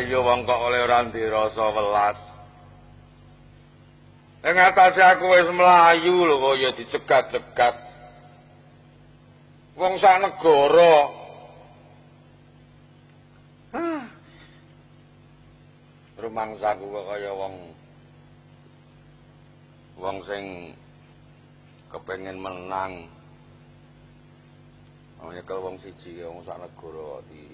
Lah iya wong kok oleh ora ndirasa welas. Ing atase aku wis mlayu lho kok ya dicegat-cegat. Wong sak negara. Hah. Rumangsaku kok kaya wong sing kepengin menang. Nyekel wong siji wong sak negara di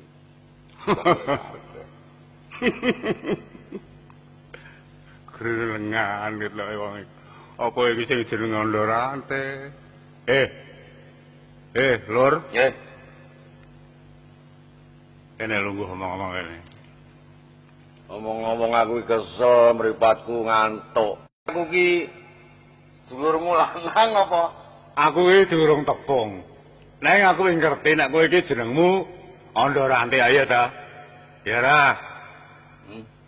Grelengan gitu lho wong iki. Apa iki sing jenenge Andorante? Lur. Nggih. Kene lungguh omong-omong kene. Omong-omong aku kesel mripatku ngantuk. Aku ki dulurmu lanang apa? Aku iki durung tepung. Neng aku wis ngerti nek kowe iki jenengmu Andorante ayo ta. Ya ra.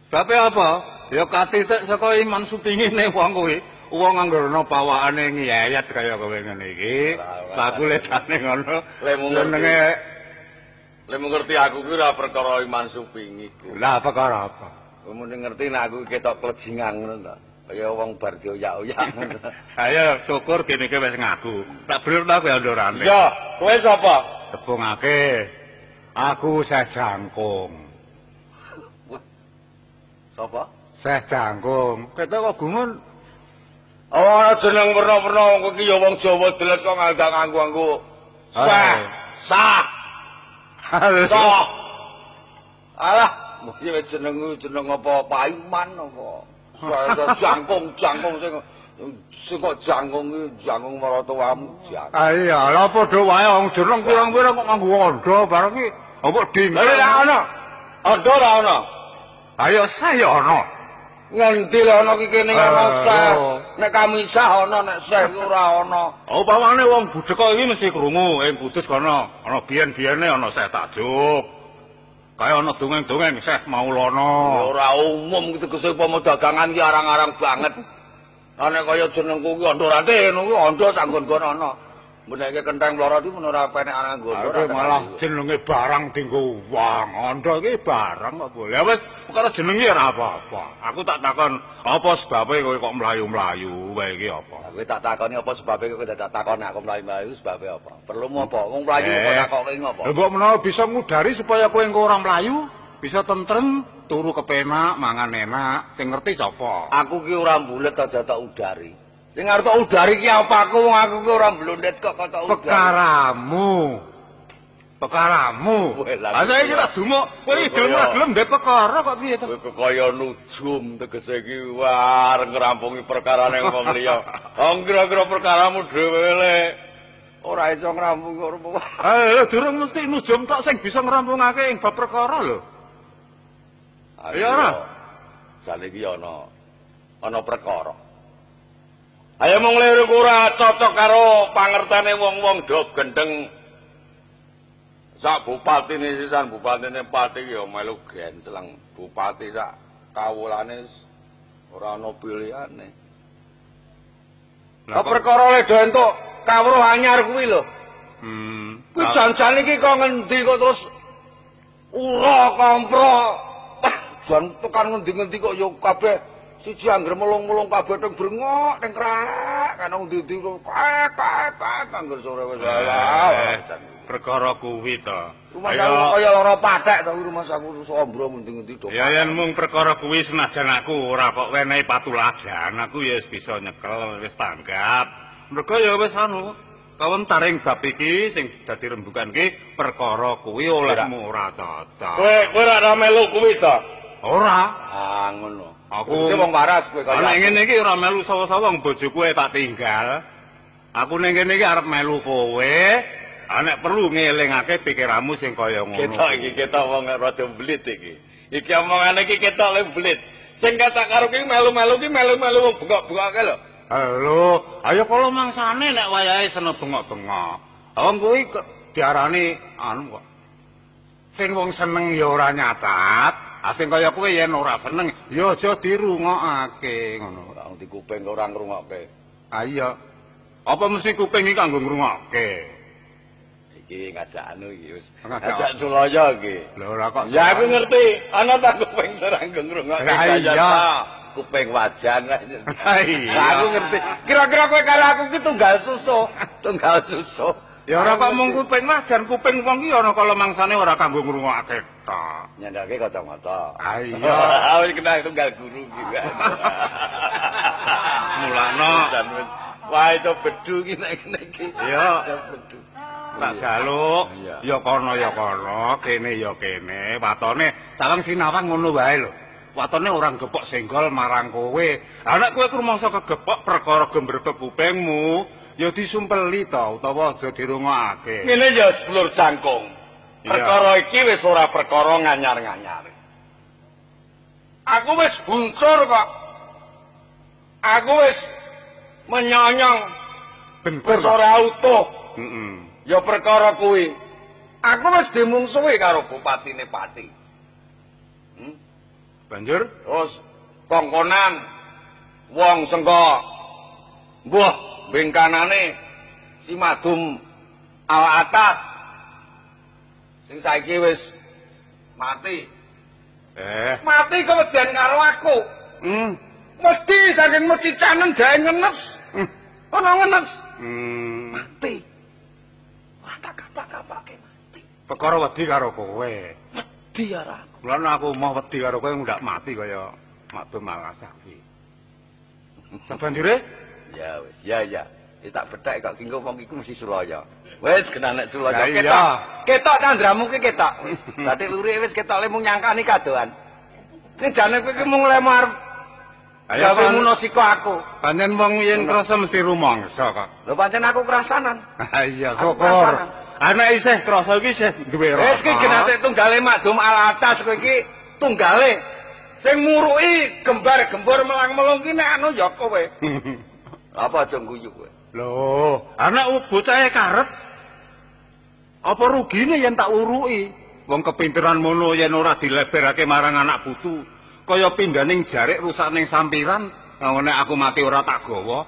Sebabe apa? Ya katitik saka iman supingine wong kuwi. Wong anggere ana pawakane ngeyet kaya kowe ngene iki. Aku letane ngono. Lemu ngerti aku ki ora perkara iman supingi ku. Lah perkara apa? Kowe muni ngerti nek aku ketok klejingan ngono ta. Kaya wong bar dioyak-oyak ngono. Ayo syukur kene iki wis ngaku. Tak bener ta kowe Andorante? Iya, kowe sapa? Tepungake. Aku Syekh Jangkung. Sapa? Syekh Jangkung. Ketok kok gumun. Ora jeneng werna-werna wong iki ya wong Jawa jelas kok ngandak nganggo-nganggo. Sah. Sah. Sah. Alah, mesti jenengmu jeneng apa Paiman apa? Jangkung, jangkung sing kok jangkung iki jangkung maratuwamu jangkung. Ah iya, lha padha wae wong jeneng pirang-pirang kok nganggo andha bareng iki. Apa dingin? Lah ana. Andha ora ana. Ayo saya ana. Ngendi lho ana iki kene ana seh. Nek kamisah ana, nek seh ora ana. Oh, pawane wong budhek iki mesti krungu ing Kudus kono. Ana biyen-biyene ana Syekh Tajuk. Kaya ana dongeng-dongeng Syekh Maulana. Ora umum iki tegese upama dagangan iki arang-arang banget. Ana kaya jenengku ki Andorante ngono kuwi andha sak nggon-nggon ana. Meneke kenteng mlorot iki men ora penek arang nggon. Malah jenenge barang dienggo wong. Andha iki barang kok boleh. Ya wis perkara jenenge ora apa-apa. Aku tak takon apa sebabe kowe kok mlayu-mlayu wae iki apa? Kowe tak takoni apa sebabe kowe tak takon aku mlayu-mlayu sebabe apa? Perlumu apa? Wong mlayu kok takoke ngopo? Lha mbok menawa bisa ngudari supaya kowe engko ora mlayu, bisa tentrem, turu kepenak, mangan enak, sing ngerti sapa? Aku ki ora mbulet aja tak udari. Sing arep tak udari ki apa aku wong aku ki ora mblondet kok kok tak udari. Pekaramu. Pekaramu. Lah saiki tak dumuk, kowe iki gelem ora gelem ndek perkara kok piye to? Kowe kaya nujum tegese iki war ngrampungi perkarane wong liya. Wong kira-kira perkaramu dhewe le ora iso ngrampungi kok rupa. Eh durung mesti nujum tok sing bisa ngrampungake ing bab perkara lho. Ya ora. Jane iki ana perkara. Ayo mung liru ora cocok karo pangertane wong-wong do gendeng. Sak bupatine sisan bupatine Pati ya melu genceleng. Bupati sak kawulane ora ana pilihane. Lah perkara le do entuk kawruh anyar kuwi lho. Kuwi jan-jan iki kok ngendi kok terus ura kompro. Jan tekan ngendi-ngendi kok ya kabeh siji angger melung-melung kabeh teng brengok teng krak kana ngendi-endi kok kak angger sore wis jan perkara kuwi to. Ayo kaya lara pathek to rumahsaku sombro ngendi-ngendi do. Ya yen mung perkara kuwi senajan aku ora kok wenehi patuladan, aku ya wis bisa nyekel wis tanggap. Mergo ya wis anu kawentaring bab iki sing dadi rembugan ki perkara kuwi olehmu ora cocok. Kowe ora melu kuwi to? Ora. Ah ngono. Aku wong waras kowe kaya. Nek ngene iki ora melu sawa-sawa wong bojoku tak tinggal. Aku ning kene iki arep melu kowe. Ah nek perlu ngelingake pikiranmu sing kaya ngono. Ketok iki ketok wong rada mblit iki. Iki omongane iki ketok le mblit. Sing ketok karo ki melu-melu ki melu-melu wong bengok-bengoke lho. Lho, ayo kala mangsane nek wayahe seneng bengok-bengok. Wong kuwi diarani anu kok. Sing wong seneng ya ora nyacat. Ah sing kaya kowe yen ora seneng ya aja dirungokake ngono. Ora di kuping ora ngrungokke. Ah iya. Apa mesti kuping iki kanggo ngrungokke? Iki ngajak anu iki wis. Ngajak Sulaya iki. Lho ora kok. Ya aku ngerti. Ana ta kuping seranggung ngrungokke kaya ta. Kuping wajan. Iya. Aku ngerti. Kira-kira kowe karo aku ki tunggal susu, tunggal susu. Ya ora kok mung kuping wajan, kuping wong ki ana kala mangsane ora kanggo ngrungokake tok. Nyandake kacamata. Ah iya. Wis kena tunggal guru ki. Mulane wah iso bedu ki nek kene iki. Iya. Bedu. Tak jaluk ya kono ya kono, kene ya kene, watone sawang sinawang ngono wae lho. Watone ora gepok senggol marang kowe. Lah nek kowe rumangsa kegepok perkara gembrebe kupingmu, ya disumpeli ta utawa aja dirungokake. Ngene ya sedulur jangkung. Perkara iki wis ora perkara nganyar-nganyar. Aku wis buncur kok. Aku wis menyonyong bentur ora utuh. Heeh. Ya perkara kuwi. Aku wis dimungsuhi karo bupatine Pati. Banjur terus kongkonan wong sengko mbuh bengkanane si Madum Al Atas sing saiki wis mati. Mati kewedian karo aku. Wedi saking mecicanen dae ngenes. Ana ngenes. Mati. Ora tak kapak-kapake mati. Perkara wedi karo kowe. Wedi karo aku. Mulane aku mau wedi karo kowe ndak mati kaya Madum Al Atas kuwi. Sabanjure? Ya wis, ya ya. Wis tak bethek kok ki engko wong iku mesti Sulaya. Wis kena nek Sulaya ketok. Ketok candramu ki ketok. Wis bathik lurike wis ketok le mung nyangkani kadohan. Ning jane kowe ki mung lemu arep gawe munosika aku. Pancen wong yen krasa mesti rumangsa kok. Lho pancen aku krasanan. Ha iya syukur. Ana isih krasa iki isih duwe rasa. Wis ki genate tunggale Madum Al Atas kowe iki tunggale. Sing muruki gembar-gembor melang-melung ki nek anu ya kowe. Apa aja guyu kowe? Lho, anak bocahe karep. Apa rugine yen tak uruki? Wong kepinteran mono yen ora dileberake marang anak putu, kaya pindhaning jarik rusak ning sampiran, nek aku mati ora tak gawa.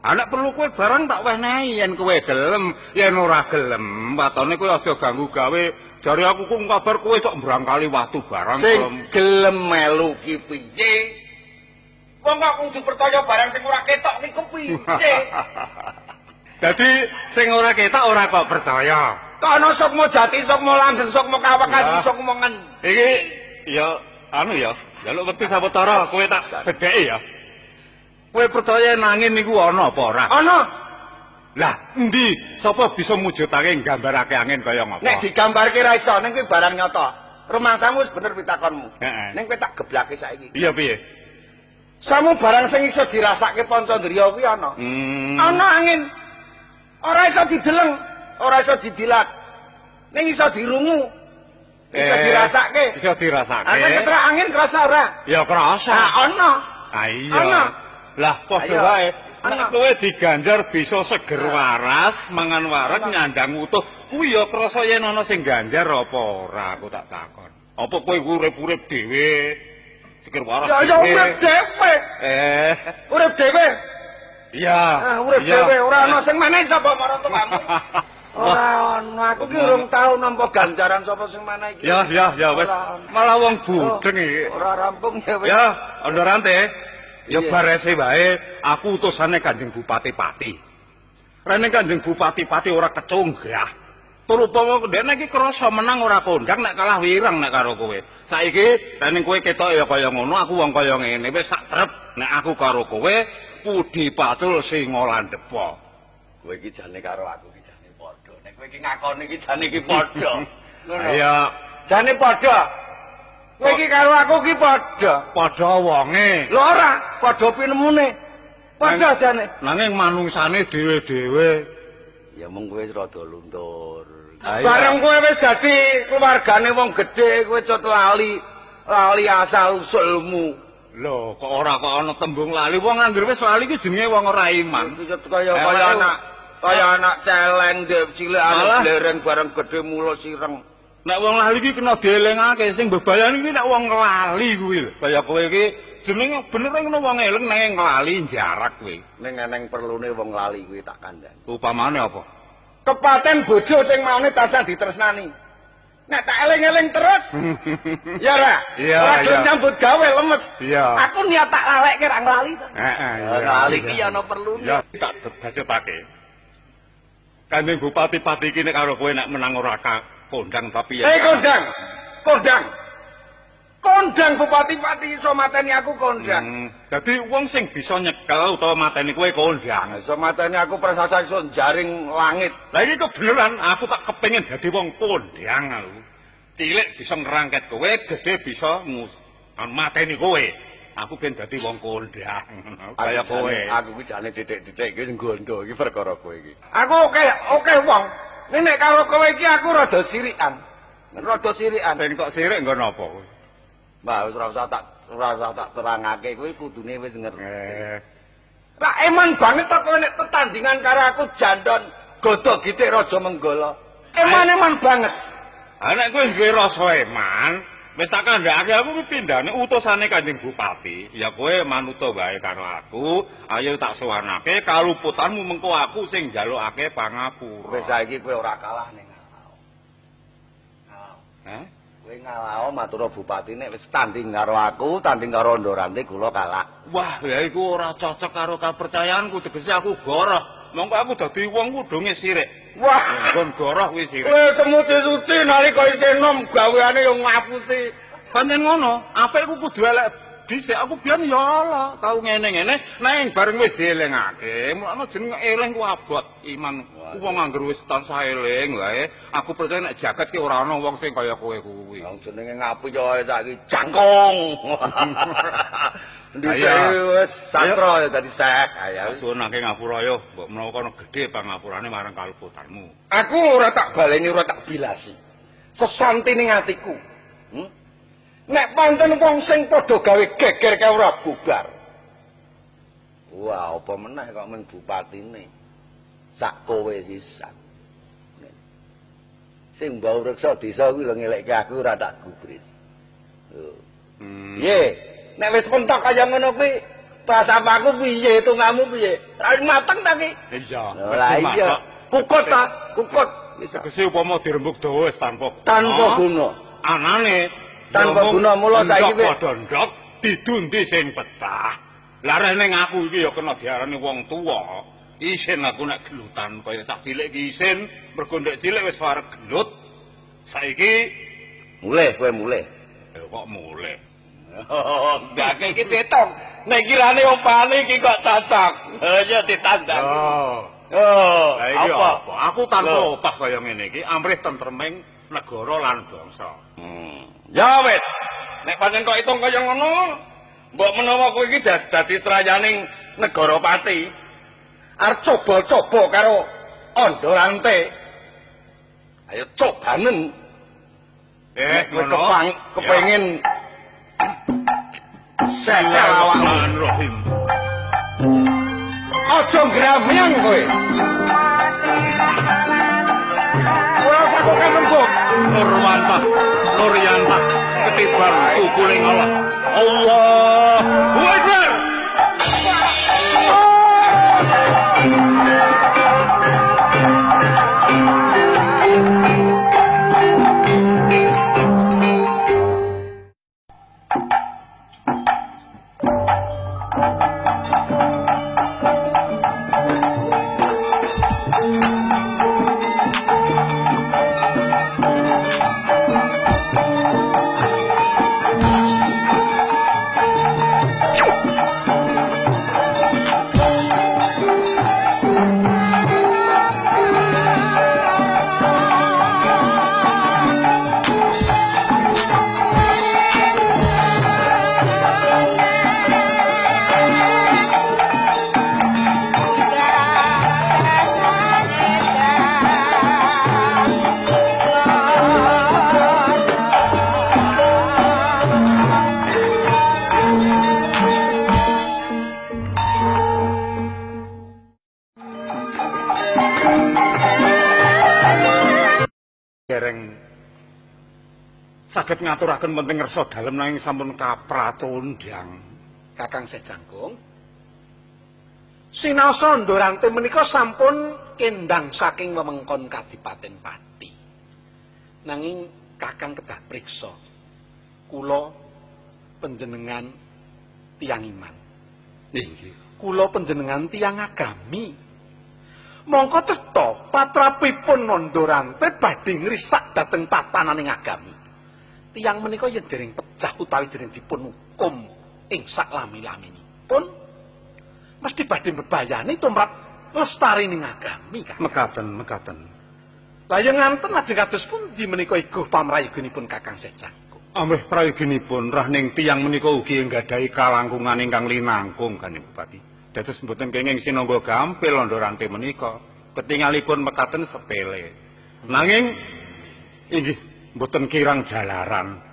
Anak perlu kowe barang tak wenehi yen kowe gelem, yen ora gelem, watone kowe aja ganggu gawe. Jare aku ku kabar kowe sok mbrangkali watu barang. Sing gelem melu ki piye? Wong kok kudu percaya barang sing ora ketok niku piye? Dadi sing ora ketok ora kok percaya. Kok ana sukma jati, sukma langgeng, sukma kawekas, sukma ngendi? Iki ya anu ya, njaluk wektu sawetara kowe tak bedheki ya. Kowe percaya nangin niku ana apa ora? Ana. Lah, endi sapa bisa mujudake nggambarake angin kaya ngapa? Nek digambarke ra iso, ning kuwi barang nyata. Rumangsamu wis bener pitakonmu. Ning kowe tak geblake saiki. Iya piye? Samu barang sing iso dirasake pancandriya kuwi ana. Ana angin. Ora iso dideleng, ora iso didilat. Ning iso dirungu. Iso dirasake. Iso dirasake. Aku ketrak angin krasa ora? Ya krasa. Ah ana. Ah iya. Ana. Lah padha wae. Nek kowe diganjar bisa seger waras, mangan wareg, nyandang utuh, kuwi ya krasa yen ana sing ganjar apa ora aku tak takon. Apa kowe urip-urip dhewe? Seger waras. Ya ya urip dhewe. Urip dhewe. Iya. Urip dhewe ora ana sing menehi sapa maratuwamu. Ora ana, aku ki urung tau nampa ganjaran sapa sing menehi iki. Ya ya ya wis. Malah wong budheng iki. Ora rampung ya wis. Ya, Andorante. Ya barese wae, aku utusane Kanjeng Bupati Pati. Rene Kanjeng Bupati Pati ora kecunggah. Tur upama ndekne iki krasa menang ora kondang nek kalah wireng nek karo kowe. Saiki rene kowe ketok ya kaya ngono, aku wong kaya ngene wis sak trep nek aku karo kowe pudi pacul singa landhepa. Kowe iki jane karo aku iki jane padha. Nek kowe iki ngakoni iki jane iki padha. Ngono. Iya, jane padha. Kowe iki karo aku iki padha. Padha wonge. Lho ora, padha pinemune. Padha jane. Nanging manungsane dhewe-dhewe. Ya mung kowe rada luntur. Bareng kowe wis dadi keluargane wong gedhe, kowe cot lali, lali asal usulmu. Lho, kok ora kok ana tembung lali. Wong anggere wis lali iki jenenge wong ora iman. Kaya kaya anak, kaya anak celeng ndek cilik anu blereng bareng gedhe mulut sireng. Nek wong lali iki kena dielingake, sing bebayani iki nek wong lali kuwi lho. Kaya kowe iki jenenge bener ngono wong eling nang lali jarak kowe. Ning eneng perlune wong lali kuwi tak kandhani. Upamane apa? Kepaten bojo sing maune tansah ditresnani. Nek tak eling-eling terus. Ya ora? Ora gelem nyambut gawe lemes. Iya. Aku niat tak lalekke ra nglali to. Heeh, iya. Lali ki ya ana perlune. Ya tak bacotake. Kanjeng Bupati Pati iki nek karo kowe nek menang ora kondang tapi ya. Eh kondang. Kondang. Kondang Bupati Pati iso mateni aku kondang. Dadi wong sing bisa nyekel utawa mateni kowe kondang. Iso mateni aku prasasa iso jaring langit. Lah iki kebeneran aku tak kepengin dadi wong kondang aku. Cilik bisa ngrangket kowe, gedhe bisa mateni kowe. Aku ben dadi wong kondang. Kaya kowe. Aku iki jane titik-titik iki sing gondo iki perkara kowe iki. Aku oke wong. Nek karo kowe iki aku rada sirikan. Rada sirikan. Sing tok sirik nggo napa kowe? Mbah wis ora usah tak terangake kowe kudune wis ngerti. Ra eman banget to kowe nek tetandingan karo aku jandon godhog gitik Raja Menggala. Eman-eman banget. Ha nek kowe duwe rasa eman, wis tak kandhakake aku kuwi pindhane utusane Kanjeng Bupati. Ya kowe manuta wae karo aku, ayo tak sowanake kaluputanmu mengko aku sing njalukake pangapura. Wis saiki kowe ora kalah ning ngalao. Ngalao. Hah? Kowe ngalao matur bupati nek wis tanding karo aku, tanding karo Ndorante kula kalah. Wah, ya iku ora cocok karo kapercayaanku, tegese aku goroh. Mongko aku dadi wong kudunge sirik. Wah, nggon goroh kuwi sirik. Kowe semuci-suci nalika isih enom gaweane yo ngapusi. Pancen ngono, apik ku kudu elek dhisik. Aku biyen ya ala, tau ngene-ngene, nanging bareng wis dielingake, mulane jeneng eling ku abot iman. Wong angger wis tansah eling wae, aku percaya nek jagat ki ora ana wong sing kaya kowe kuwi. Wong jenenge ngapu ya saiki jangkung. Dhisik wis sastra ya dadi sek. Ayo suwunake ngapura yo, mbok menawa kono gedhe pangapurane marang kaluputanmu. Aku ora tak baleni, ora tak bilasi. Sesanti ning atiku. Nek pancen wong sing padha gawe geger kae ora bubar. Wah, apa meneh kok mung bupatine. Sak kowe sisan. Sing mbau reksa desa kuwi lho ngelekke aku ora tak gubris. Lho. Piye? Nek wis pentok kaya ngono kuwi prasapaku piye hitunganmu piye? Mateng ta ki? Iya, mesti mateng. Kukut ta? Kukut. Tegese upama dirembug dawa wis tanpa tanpa guna. Anane tanpa guna mula saiki padha ndok didundi sing pecah. Lah ning aku iki ya kena diarani wong tuwa. Isin aku nek gelutan kaya cah cilik iki isin, mergo ndek cilik wis wareg gelut. Saiki mulih kowe mulih. Ya kok mulih. Oh, enggak iki diitung. Nek kirane opane iki kok cocok. Ya ditandang. Oh. Oh, apa? Aku tanpa opah kaya ngene iki amrih tentreming negara lan bangsa. Ya wis. Nek pancen kok itung kaya ngono, mbok menawa kowe iki dadi srayaning negara Pati. Arep coba-coba karo Andorante. Ayo cobanen. Ngono. Kepengin setel awakmu. Rahim. Aja ngramyang kowe. Ora usah kok nembok. Nurwantah, Nuryantah, ketiban kukuling Allah. Allahu Akbar. Saged ngaturaken penting ngersa dalem nanging sampun kapracondhang. Kakang Sejangkung. Sinaosa Ndorante menika sampun kendang saking wewengkon Kadipaten Pati. Nanging Kakang kedah priksa. Kula panjenengan tiyang iman. Inggih. Kula panjenengan tiyang agami. Mongko cetha patrapipun Ndorante badhe ngrisak dhateng tatananing agami. Tiyang menika yen dereng pecah utawi dereng dipun hukum ing saklami-laminipun mesti badhe mbebayani tumrap lestarining agami, Kakang. Mekaten, mekaten. Lah yen nganten lajeng kados pundi menika iguh pamrayoginipun Kakang Syekh Jangkung? Amrih prayoginipun rahning tiyang menika ugi nggadahi kalangkungan ingkang linangkung, Kanjeng Bupati. Dados mboten kenging sinangga gampil Ndorante menika. Ketingalipun mekaten sepele. Nanging inggih mboten kirang jalaran.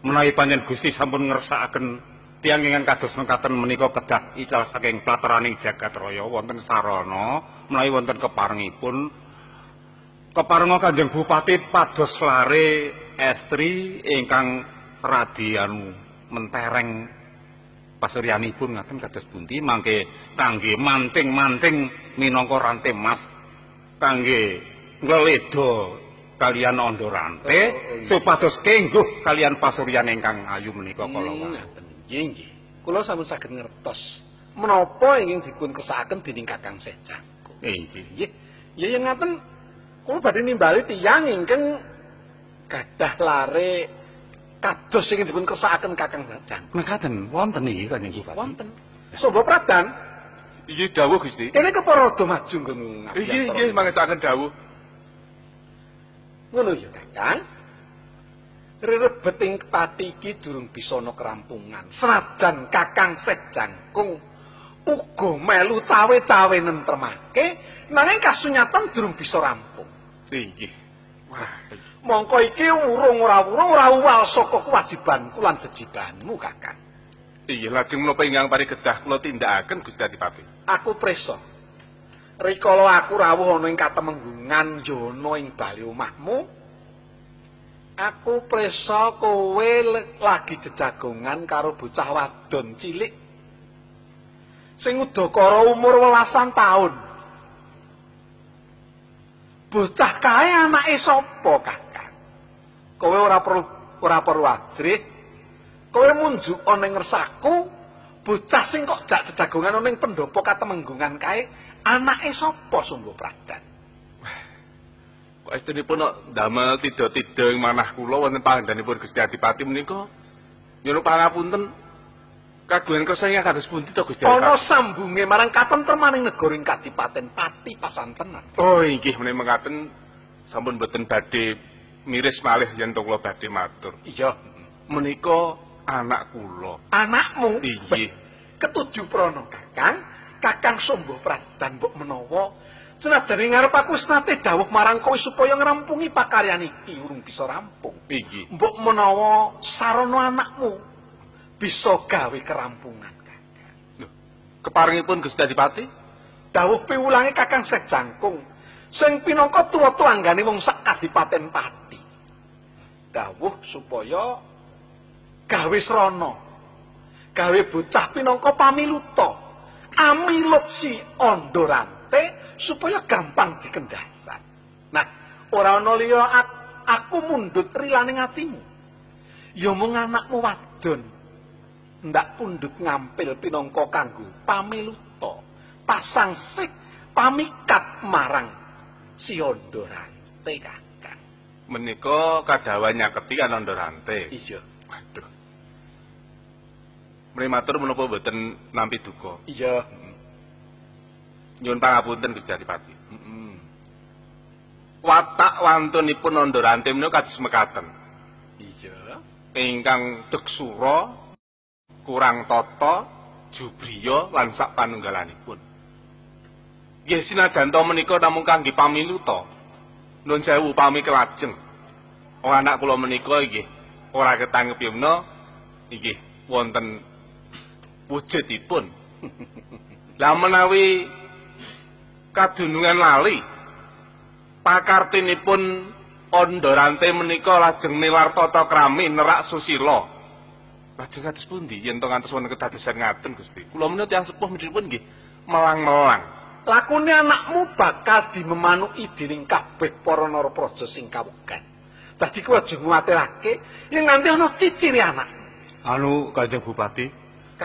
Menawi pancen Gusti sampun ngersakaken tiyang ingkang kados mekaten menika kedah ical saking plateraning jagat raya wonten sarana menawi wonten keparengipun keparenga Kanjeng Bupati pados lare estri ingkang radi anu mentereng pasuryanipun ngaten kados pundi mangke kangge mancing-mancing minangka rante mas kangge ngleda kalian Ndorante supados kengguh kalian pasuryan ingkang ayu menika kala wau. Nggih, nggih. Kula sampun saged ngertos menapa ingkang dipun kersakaken dening Kakang Syekh Jangkung. Inggih. Nggih. Ya yen ngaten kula badhe nimbali tiyang ingkang gadah lare kados ingkang dipun kersakaken Kakang Jangkung. Mekaten wonten iki Kanjeng Bupati. Wonten. Somba Pradan. Inggih dawuh Gusti. Kene kepara rada maju nggon. Inggih, inggih mangesaken dawuh. Ngono ya, Kakang. Rerebeting pati iki durung bisa ana kerampungan. Senajan Kakang Syekh Jangkung uga melu cawe-cawe nentremake, nanging kasunyatan durung bisa rampung. Inggih. Wah, mongko iki urung ora wurung ora uwal saka kewajibanku lan jejibanmu, Kakang. Inggih, lajeng menapa ingkang parigedah kula tindakaken Gusti Adipati? Aku prisa. Rikala aku rawuh ana ing katemenggungan yana ing bali omahmu, aku prisa kowe lagi jejagongan karo bocah wadon cilik sing udakara umur welasan taun. Bocah kae anake sapa, Kakang? Kowe ora perlu ajrih. Kowe munjuk ana ing ngersaku, bocah sing kok jak jejagongan ana ing pendopo katemenggungan kae anake sapa, Sumba Pradan? Kok estunipun kok ndamel tidha-tidha ing manah kula wonten panggenanipun Gusti Adipati menika nyuwun pangapunten kagungan kersa ingkang kados pundi to Gusti Adipati? Ana sambunge marang katentremaning negara ing Kadipaten Pati pasantenan. Oh inggih menawi mekaten sampun boten badhe miris malih yen to kula badhe matur. Iya, menika anak kula. Anakmu? Inggih. Ketujuh prana, Kakang. Kakang Somba Pradan mbok menawa senajan ing ngarep aku wis nate dawuh marang kowe supaya ngrampungi pakaryan iki urung bisa rampung. Inggih. Mbok menawa sarana anakmu bisa gawe kerampungan, Kakang. Lho, keparengipun Gusti Adipati? Dawuh piwulange Kakang Syekh Jangkung sing pinangka tuwa-tuanggane wong sak Kadipaten Pati. Dawuh supaya gawe srana, gawe bocah pinangka pamiluta. Amilut si Ndorante supaya gampang dikendharan. Nah, ora ana liya aku mundhut rilane atimu. Ya mung anakmu wadon ndak pundhut ngampil pinangka kanggo pamiluta, pasang sik pamikat marang si Ndorante, Kakang. Menika kadhawan nyaketi kan Ndorante. Iya. Waduh. Mrih matur menapa mboten nampi duka? Iya. Nyuwun pangapunten Gusti Adipati. Watak wantunipun Ndorante menika kados mekaten. Iya. Ingkang deksura, kurang tata, jubriya lan sak panunggalanipun. Nggih sinajan to menika namung kangge pamiluta. Nuwun sewu pami kelajeng. Wong anak kula menika nggih ora ketangkep yemna inggih wonten wujudipun. Lah menawi kadunungan lali pakartinipun Ndorante menika lajeng nilar tata krami nerak susila. Lajeng kados pundi yen to ngantos wonten kedadosan ngaten Gusti? Kula menika tiyang sepuh mripun nggih melang-melang. Lakune anakmu bakal dimemanuki dening kabeh para narapraja sing kawegan. Dadi kowe aja nguwatirake yen nganti ana cicire anak. Anu Kanjeng Bupati,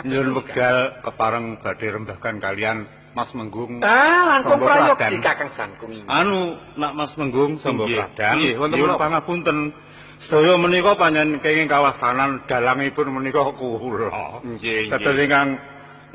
nyuwun wekdal kepareng badhe rembagan kalian Mas Menggung. Ah, langkung prayogi Kakang Jangkung iki. Anu, nak Mas Menggung Samba Pradan, nggih, wonten pangapunten. Sedaya menika panjenengan kenging kawastanan dalangipun menika kula. Nggih, nggih. Dados ingkang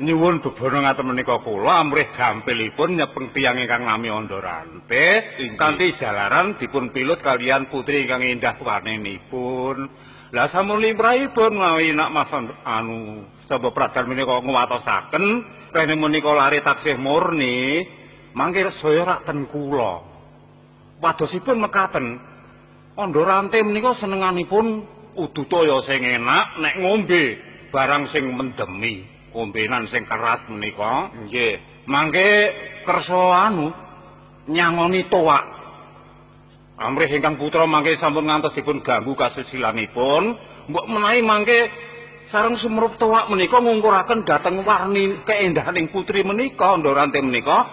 nyuwun bebana ngaten menika kula amrih gampilipun nyepeng tiyang ingkang nami Andharante kanthi jalaran dipun pilut kalian putri ingkang indah warninipun. Lah sampun limrahipun menawi nak Mas anu Samba Pradan menika nguwatosaken rene menika lare taksih murni mangke saya rak ten kula. Wadosipun mekaten. Andharante menika senenganipun udutaya sing enak nek ngombe barang sing mendemi, ombenan sing keras menika. Nggih. Mangke kersa anu nyangoni toak. Amrih ingkang putra mangke sampun ngantos dipun ganggu kasusilanipun, mbok menawi mangke sareng sumrup toak menika ngungkuraken dhateng warni keendahaning putri menika Andharante menika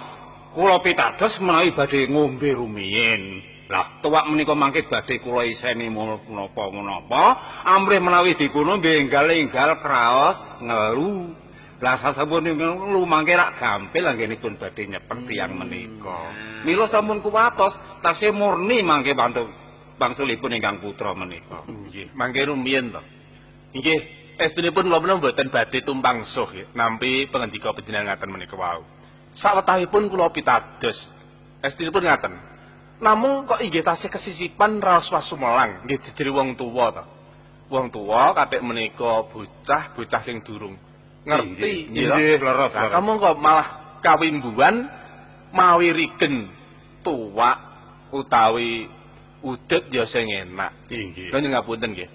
kula pitados menawi badhe ngombe rumiyin. Lah tuwak menika mangke badhe kula iseni menapa-menapa amrih menawi dipun ombe enggal-enggal kraos ngelu. Lah sasampun ngelu mangke rak gampil anggenipun badhe nyepeng tiyang menika. Mila sampun kuwatos taksih murni mangke wangsulipun ingkang putra menika. Nggih, mangke rumiyin to. Nggih, estunipun kula menawa mboten badhe tumpang suh nampi pangendika panjenengan ngaten menika wau. Sawetahipun kula pitados estunipun ngaten. Namung kok inggih tasih kesisipan raos wasumelang nggih jejeri wong tuwa to. Wong tuwa kathik menika bocah, bocah sing durung ngerti. Nggih, leres. Kamu kok malah kawimbuhan mawi rigen tuwak utawi udut ya sing enak. Nggih. Lha ngapunten nggih.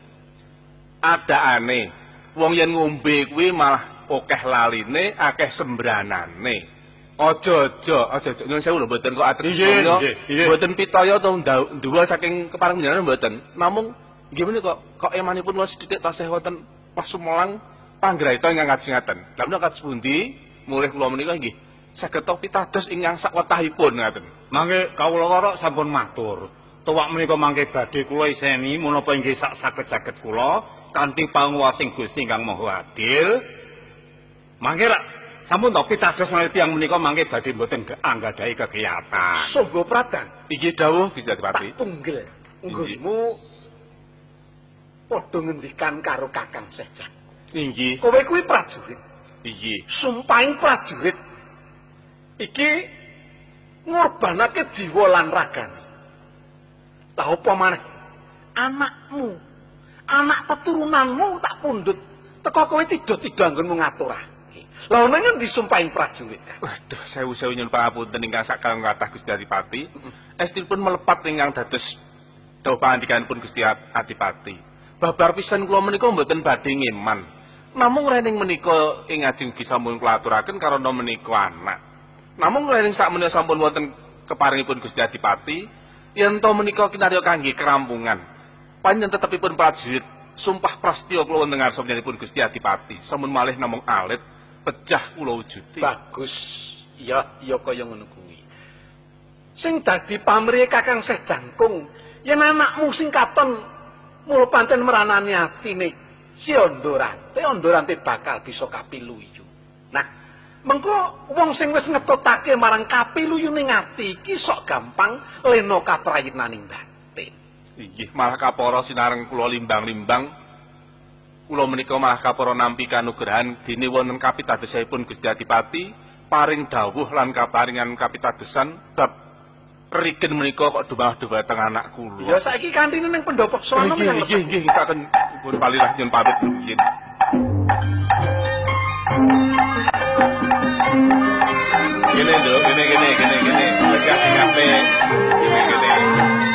Adaane wong yen ngombe kuwi malah akeh laline, akeh sembranane. Aja-aja, aja-aja. Nyuwun sewu lho mboten kok atur mboten pitaya utawa nduwa saking kepareng panjenengan mboten. Namung nggih menika kok emanipun kula sithik tasih wonten pasumelang panggraita ingkang kados ngaten. Lha menika kados pundi mulih kula menika nggih saged pitados ingkang sakwetahipun ngaten. Mangke kawula warok sampun matur. Tuwak menika mangke badhe kula iseni menapa inggih sak saged-saged kula kanthi panguwasing Gusti ingkang Maha Adil. Mangke rak sampun to pitados menawi tiyang menika mangke badhe mboten anggadhahi kekiyatan. Sangga Pradan. Inggih dawuh Gusti Adipati. Tak punggel nggonmu padha ngendikan karo Kakang Syekh Jangkung. Inggih. Kowe kuwi prajurit. Inggih. Sumpahing prajurit iki ngorbanake jiwa lan ragane. Lah apa maneh anakmu, anak keturunanmu tak pundhut teko kowe tido-tido anggonmu ngaturake. Lah ana ngendi sumpahing prajurit? Waduh, sewu-sewu nyuwun pangapunten ingkang sakang kathah Gusti Adipati. Estinipun melepat ingkang dados dawuh pangandikanipun Gusti Adipati. Babar pisan kula menika mboten badhe ngeman. Namung rening menika ing ajeng ugi sampun kula aturaken karana menika anak. Namung rening sakmenika sampun wonten keparingipun Gusti Adipati, yen to menika kinarya kangge kerampungan. Panjenengan tetepipun prajurit, sumpah prastya kula wonten ngarsa panjenenganipun Gusti Adipati, sampun malih namung alit pecah kula wujude. Bagus. Ya, ya kaya ngono kuwi. Sing dadi pamrihe Kakang Syekh Jangkung, yen anakmu sing katon mula pancen meranani atine si Andharante, Andharante bakal bisa kapiluyu. Nah, mengko wong sing wis ngetutake marang kapiluyuning ati iki sok gampang lena kaprayitnaning batin. Inggih, malah kapara sinareng kula limbang-limbang. Kula menika malah kapara nampi kanugrahan dene wonten kapitadosipun Gusti Adipati paring dawuh lan kaparingan kapitadosan bab rigen menika kok dumah-dumateng anak kula. Ya saiki kantine ning pendopo sono menyang. Nggih nggih saken pun palirah nyuwun pamit rumiyin. Kene nduk, kene kene kene kene. Lega sing apik. Kene kene.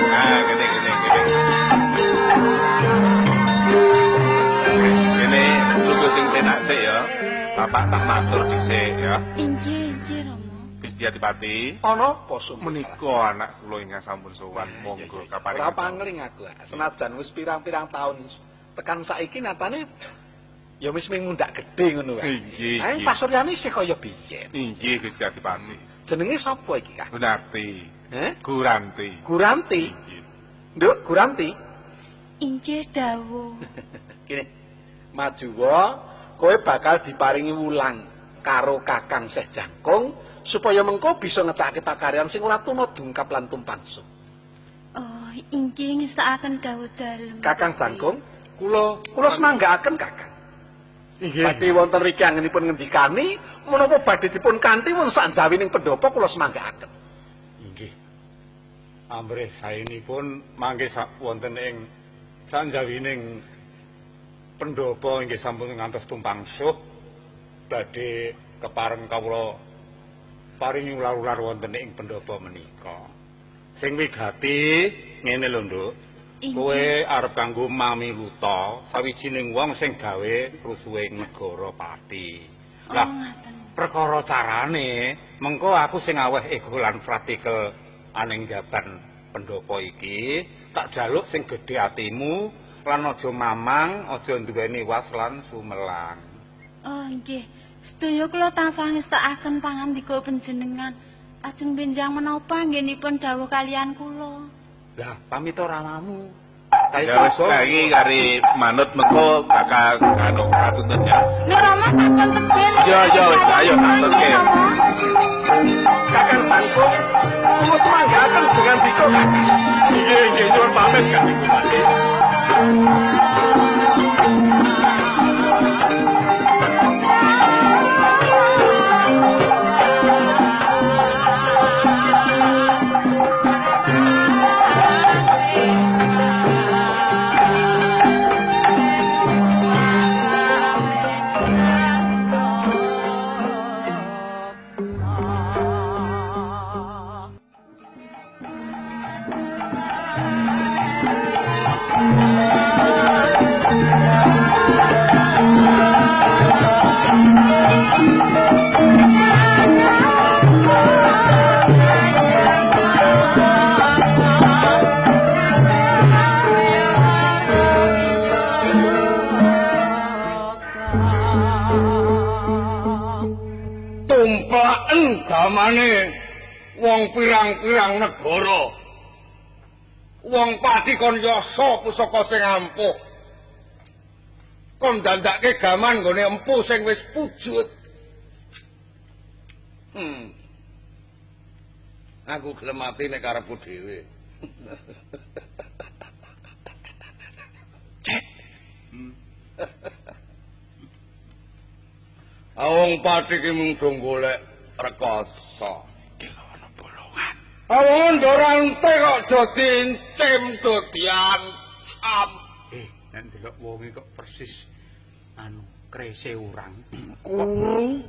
Ah, kene kene kene. Kene lugu sing penak sik ya. Bapak tak matur dhisik ya. Inggih, inggih Rama. Gusti Adipati, ana apa menika anak kula ingkang sampun sowan, monggo kaparingan. Ora pangling aku, senajan wis pirang-pirang taun tekan saiki nyatane Ya wis mung mundhak gedhe ngono wae. Inggih. Lah pasuryane isih kaya biyen. Inggih Gusti Adipati. Jenenge sapa iki, Kang? Guranti. Heh? Guranti. Guranti. Inggih. Nduk, Guranti. Inggih dawuh. Kene. Majuwa, kowe bakal diparingi wulang karo Kakang Seh Jangkung supaya mengko bisa ngecakake pakaryan sing ora tuna dungkap lan tumpangsu. Oh, inggih ngesakaken dawuh dalem. Kakang Jangkung, Kula kula semanggaaken Kakang. inggih. Badhe wonten riki anggenipun ngendikani menapa badhe dipun kanthi wonten sanjawining pendopo kula semanggaaken. Inggih. Amrih saenipun mangke wonten ing sanjawining pendopo inggih sampun ngantos tumpangsuh badhe kepareng kawula paringi ular-ular wonten ing pendopo menika. Sing wigati ngene lho, Nduk. Kowe arep kanggo mamiluta sawijining wong sing gawe rusuhe negara Pati. Lah, perkara carane mengko aku sing aweh ego lan pratikel aning jaban pendopo iki, tak jaluk sing gedhe atimu lan aja mamang, aja duweni was lan sumelang. Oh, nggih. Sedaya kula tansah ngestakaken pangandika panjenengan. Ajeng benjang menapa anggenipun dawuh kalian kula. Lah, pamit ramamu. Ya wis iki kari manut mengko bakal anu katuntun ya. Lho Rama sampun tebih. Ya ya wis ayo katutke. Kakang Jangkung, kula semanggaaken dengan dika Kakang. Inggih inggih nyuwun pamit Kanjeng Bupati. Tumplaken gamane wong pirang-pirang negara. Wong Pati kon yasa pusaka sing ampuh. Kon dandake gaman nggone empu sing wis pujut. Aku gelem mati nek karepku dhewe. Cek. Wong Pati ki mung do golek rekoso. Iki lho ana bolongan. Wong ndorante kok do dincim, do diancam. Nek ndelok wonge kok persis anu krese urang. Kuru.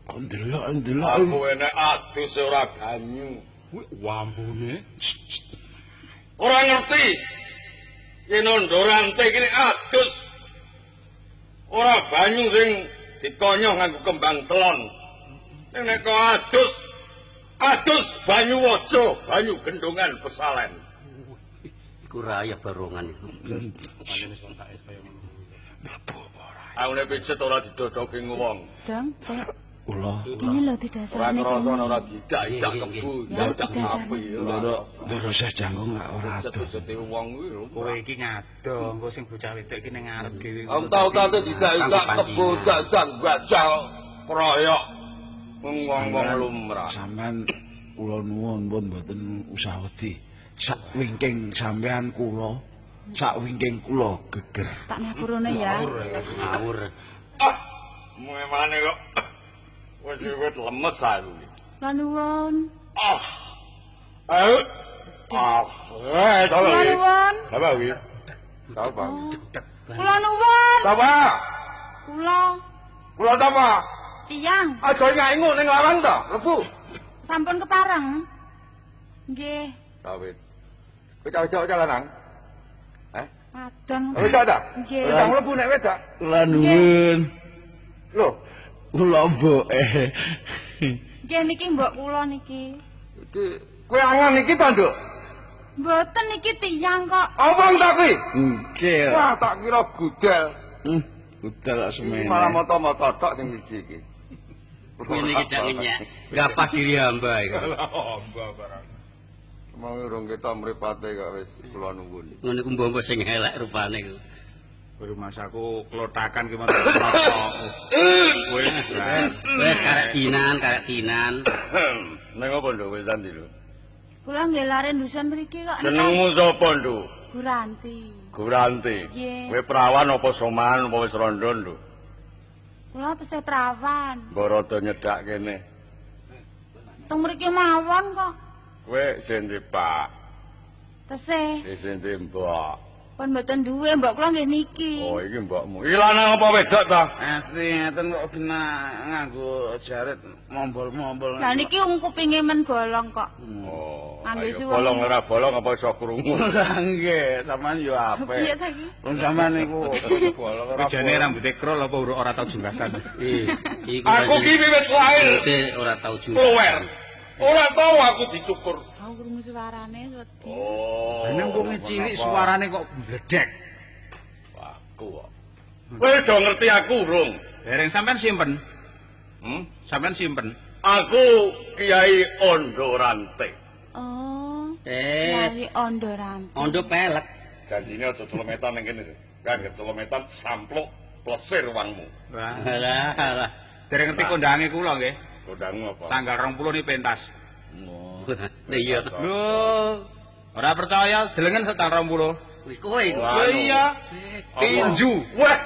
Kok ndelok-ndelok aku enek adus ora banyu. Kuwi wambune. Ora ngerti. Yen ndorante iki adus ora banyu sing dikonyoh nganggo kembang telon. Ning nek kok adus, adus banyu waja, banyu gendongan pesalen. Iku raya barongan iku. Mlebu apa ora? Aku nek pijet ora didodoki wong. Dong, Kula. Ini lho didasarne. Ora krasa ora didak-idak kebu, dak sapi. Ndoro Seh Jangkung gak ora adoh. Pijete wong kuwi lho. Kowe iki ngadoh, engko sing bocah wedok iki ning ngarep dhewe. Om tau-tau didak-idak kebu, dak-dak gajal kroyok. Wong-wong lumrah. Sampeyan kula nuwun pun mboten usah wedi. Sak wingking sampean kula, sak wingking kula geger. Tak ngapurane ya. Ngawur. Ah, memane kok wis wis lemes aku iki. Kula nuwun. Ah. Ayo. Ah, Kula nuwun. Apa kuwi? Apa? Kula nuwun. Sapa? Kula. Kula sapa? Tiyang. Aja ngaingu ning lawang to, lebu. Sampun kepareng. Nggih. Kawit. Kowe cawek-cawek lanang? Eh? Wadon. Wedok ta? Nggih. Wedok mlebu nek wedok. Kula nuwun. Lho, Kula mboke. Nggih niki mbok kula niki. Iki kowe angan iki to, Nduk? Mboten niki tiyang kok. Omong ta kuwi? Nggih. Wah, tak kira gudel. Budal kok semene. Malah moto-moto tok sing siji iki. Ngene iki cak ngenyek. Gapah diri hamba iku. Hamba barang. Mau urung ketok mripate kok wis kula nuwun. Ngono iku mbok sing elek rupane iku. Rumah aku klotakan ki moto. Wis karek dinan, karek dinan. Nang apa nduk wis andi lho? Kula nggih lare ndusun mriki kok. Jenengmu sapa nduk? Guranti. Guranti. Kowe prawan apa soman apa wis rondo nduk? Kula tesih prawan. Mbok rada nyedak kene. Teng mriki mawon kok. Kowe sing ndi, Pak? Tesih. Sing ndi, Mbok? Pun mboten duwe, mbok kula nggih niki. Oh, iki mbokmu. Iki lanang apa wedok ta? Asli ngeten kok kena nganggo jarit mombol-mombol. Lah niki wong kupinge men bolong kok. Oh. Bolong ora bolong apa iso krungu? Lah nggih, sampean yo apik. Piye ta iki? Wong sampean niku bolong ora. Jane rambute krol apa ora tau junggasan. Iku aku ki wiwit lahir ora tau junggasan. Luwer. Ora tau aku dicukur. Aku krungu suarane wedi. Oh. Nang wong cilik suarane kok bledek. Aku kok. Kowe do ngerti aku urung? Dereng sampean simpen. Sampean simpen. Aku Kiai Ondorante. Oh. Kiai Ondorante. Ondo pelek. Janjine aja celemetan ning kene. Kan celemetan sampluk plesir wangmu. Lah, lah. Dereng ngerti kondange kula nggih. Kondangmu apa? Tanggal 20 ni pentas. Oh. Iya. Lho, ora percaya delengen sak tanggal 20. Wis kowe iku. Lho iya. Tinju. Wah.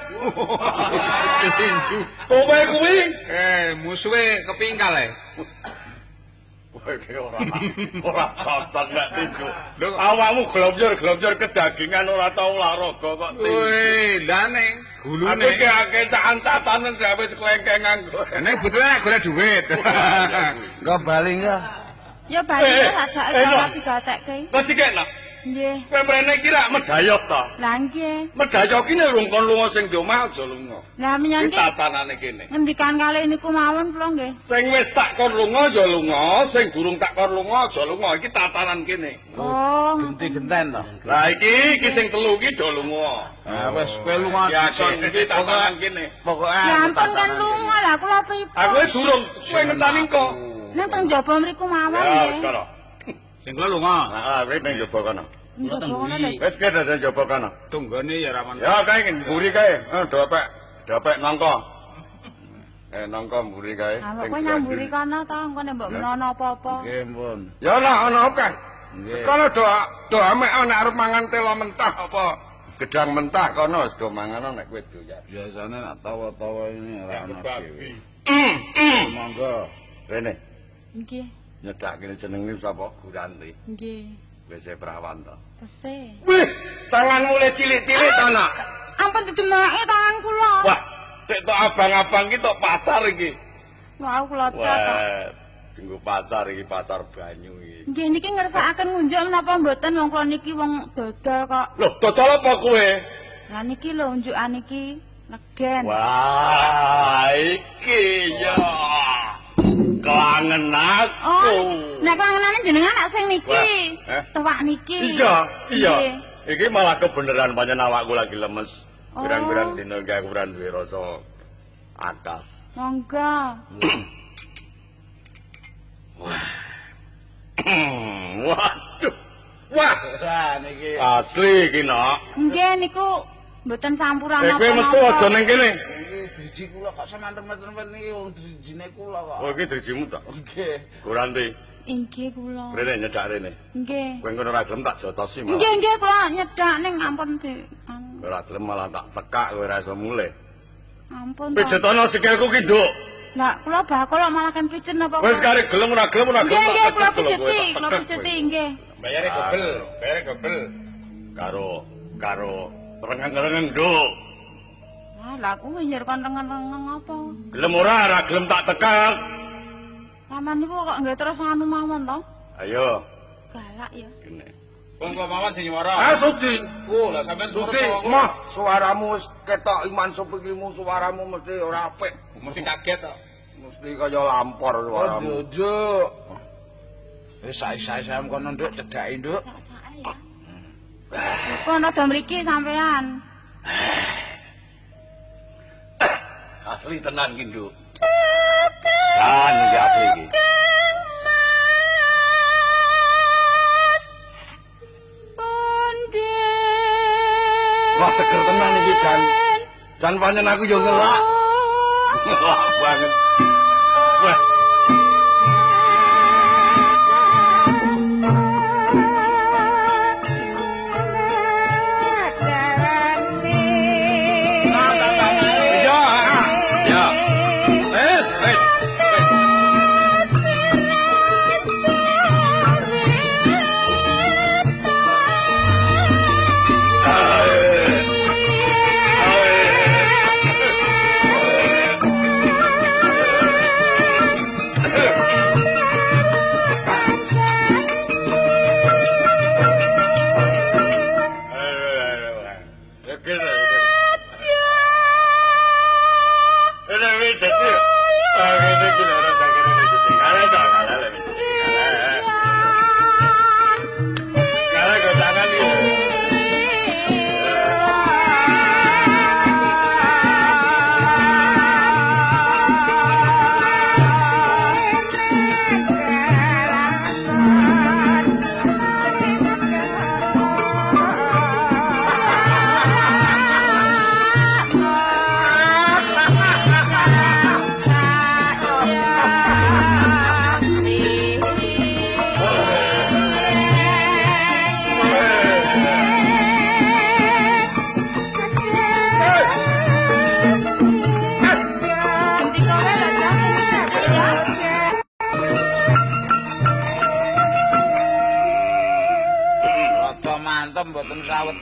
Tinju. Kowe kuwi musuhe kepingkal e. Kowe iki ora cocok nek tinju. Lho awakmu glomyor-glomyor kedagingan ora tau olahraga kok tinju. Weh, lha ning gulune. Aku iki akeh sak-ancatanen gawe seklengkengan kowe. Nek butuhe nek golek duit. Engko bali engko. Ya bali sajake ora digatekke. Wis iki nak. Nggih. Kowe mrene iki rak medayot ta? Lah nggih. Medayot ki nek rung kon lunga sing di omah aja lunga. Lah menyang ki tatanane kene. Ngendikan kalih niku mawon kula nggih. Sing wis tak kon lunga ya lunga, sing durung tak kon lunga aja lunga. Iki tatanan kene. Oh, genti-genten to. Lah iki iki sing telu iki do lunga. Ah wis kowe lunga ya iki tatanan kene. Pokoke ya ampun kan lunga lah kula pripun. Aku durung kowe ngenteni kok. Nang teng jaba mriku mawon nggih. Ya wis kono. Sing kula lunga. Heeh, kowe ning jaba kono. Wis kene nang jaba kono. Tunggone ya rawan. Ya kae mburi kae. Dopek nangka. Nangka mburi kae. Ha kok nang mburi kono to, engko nek mbok menono apa-apa. Nggih, Mbun. Ya ora ana akeh. Wis kono do amek nek arep mangan telo mentah apa gedang mentah kono wis do mangan nek kowe doyan. Biasane nek tawa-tawa ini ora ana dhewe. Monggo. Rene. Nggih. Nyedhake jenenge sapa? Guranti. Nggih. Wis prawan to. Tesih. Wih, tanganmu le cilik-cilik to, Nak. Ampun didemake tangan kula. Wah, nek tok abang-abang ki tok pacar iki. Wah, kula cat. Tunggu pacar iki, pacar banyu iki. Nggih niki ngersakaken ngunjuk menapa mboten wong kula niki wong dodol kok. Lho, dodol apa kowe? Lah niki lho unjukan iki legen. Wah, iki ya. Kelangen aku. Oh, nek kelangenane jenengan nak sing niki. Tuwak niki. Iya, iya. Iki malah kebeneran pancen awakku lagi lemes. Pirang-pirang dina iki aku ora duwe rasa atas. Monggo. Waduh. Wah, niki. Asli iki, Nak. Nggih niku mboten campuran apa-apa. Kowe metu aja ning kene. Driji kula kok sampean remet-remet niki wong drijine kula kok. Oh iki drijimu ta? Nggih. Guranti. Inggih kula. Rene nyedak rene. Nggih. Kowe ngono ora gelem tak jotosi malah. Nggih nggih kula nyedak ning ampun di. Ora gelem malah tak tekak kowe ora iso mulih. Ampun. Pijetono sikilku ki, Nduk. Lah kula bakal kok malah kan pijet napa. Wis karek gelem ora gelem ora gelem. Nggih nggih kula pijeti, kula pijeti nggih. Bayare gobel, bayare gobel. Karo rengeng-rengeng, Nduk. Ah, lah aku nyer kon rengeng-rengeng apa? Gelem ora gelem tak tekak. Paman niku kok nggih terus anu mawon to? Ayo. Galak ya. Kene. Wong kula mawon sing nyuwara. Ah, suci. Oh, lah sampean suci. Mah, suaramu wis ketok iman sepikimu suaramu mesti ora apik. Mesti kaget to. Mesti kaya lampor suaramu. Ojo. Wis sae-sae kono nduk cedhake nduk. Sak-sake ya. Kok ana do mriki sampean. Asli tenan ki, Nduk. Jan iki asli iki. Wah, seger tenan iki, Jan. Jan pancen aku yo ngelak. Ngelak banget. Wah.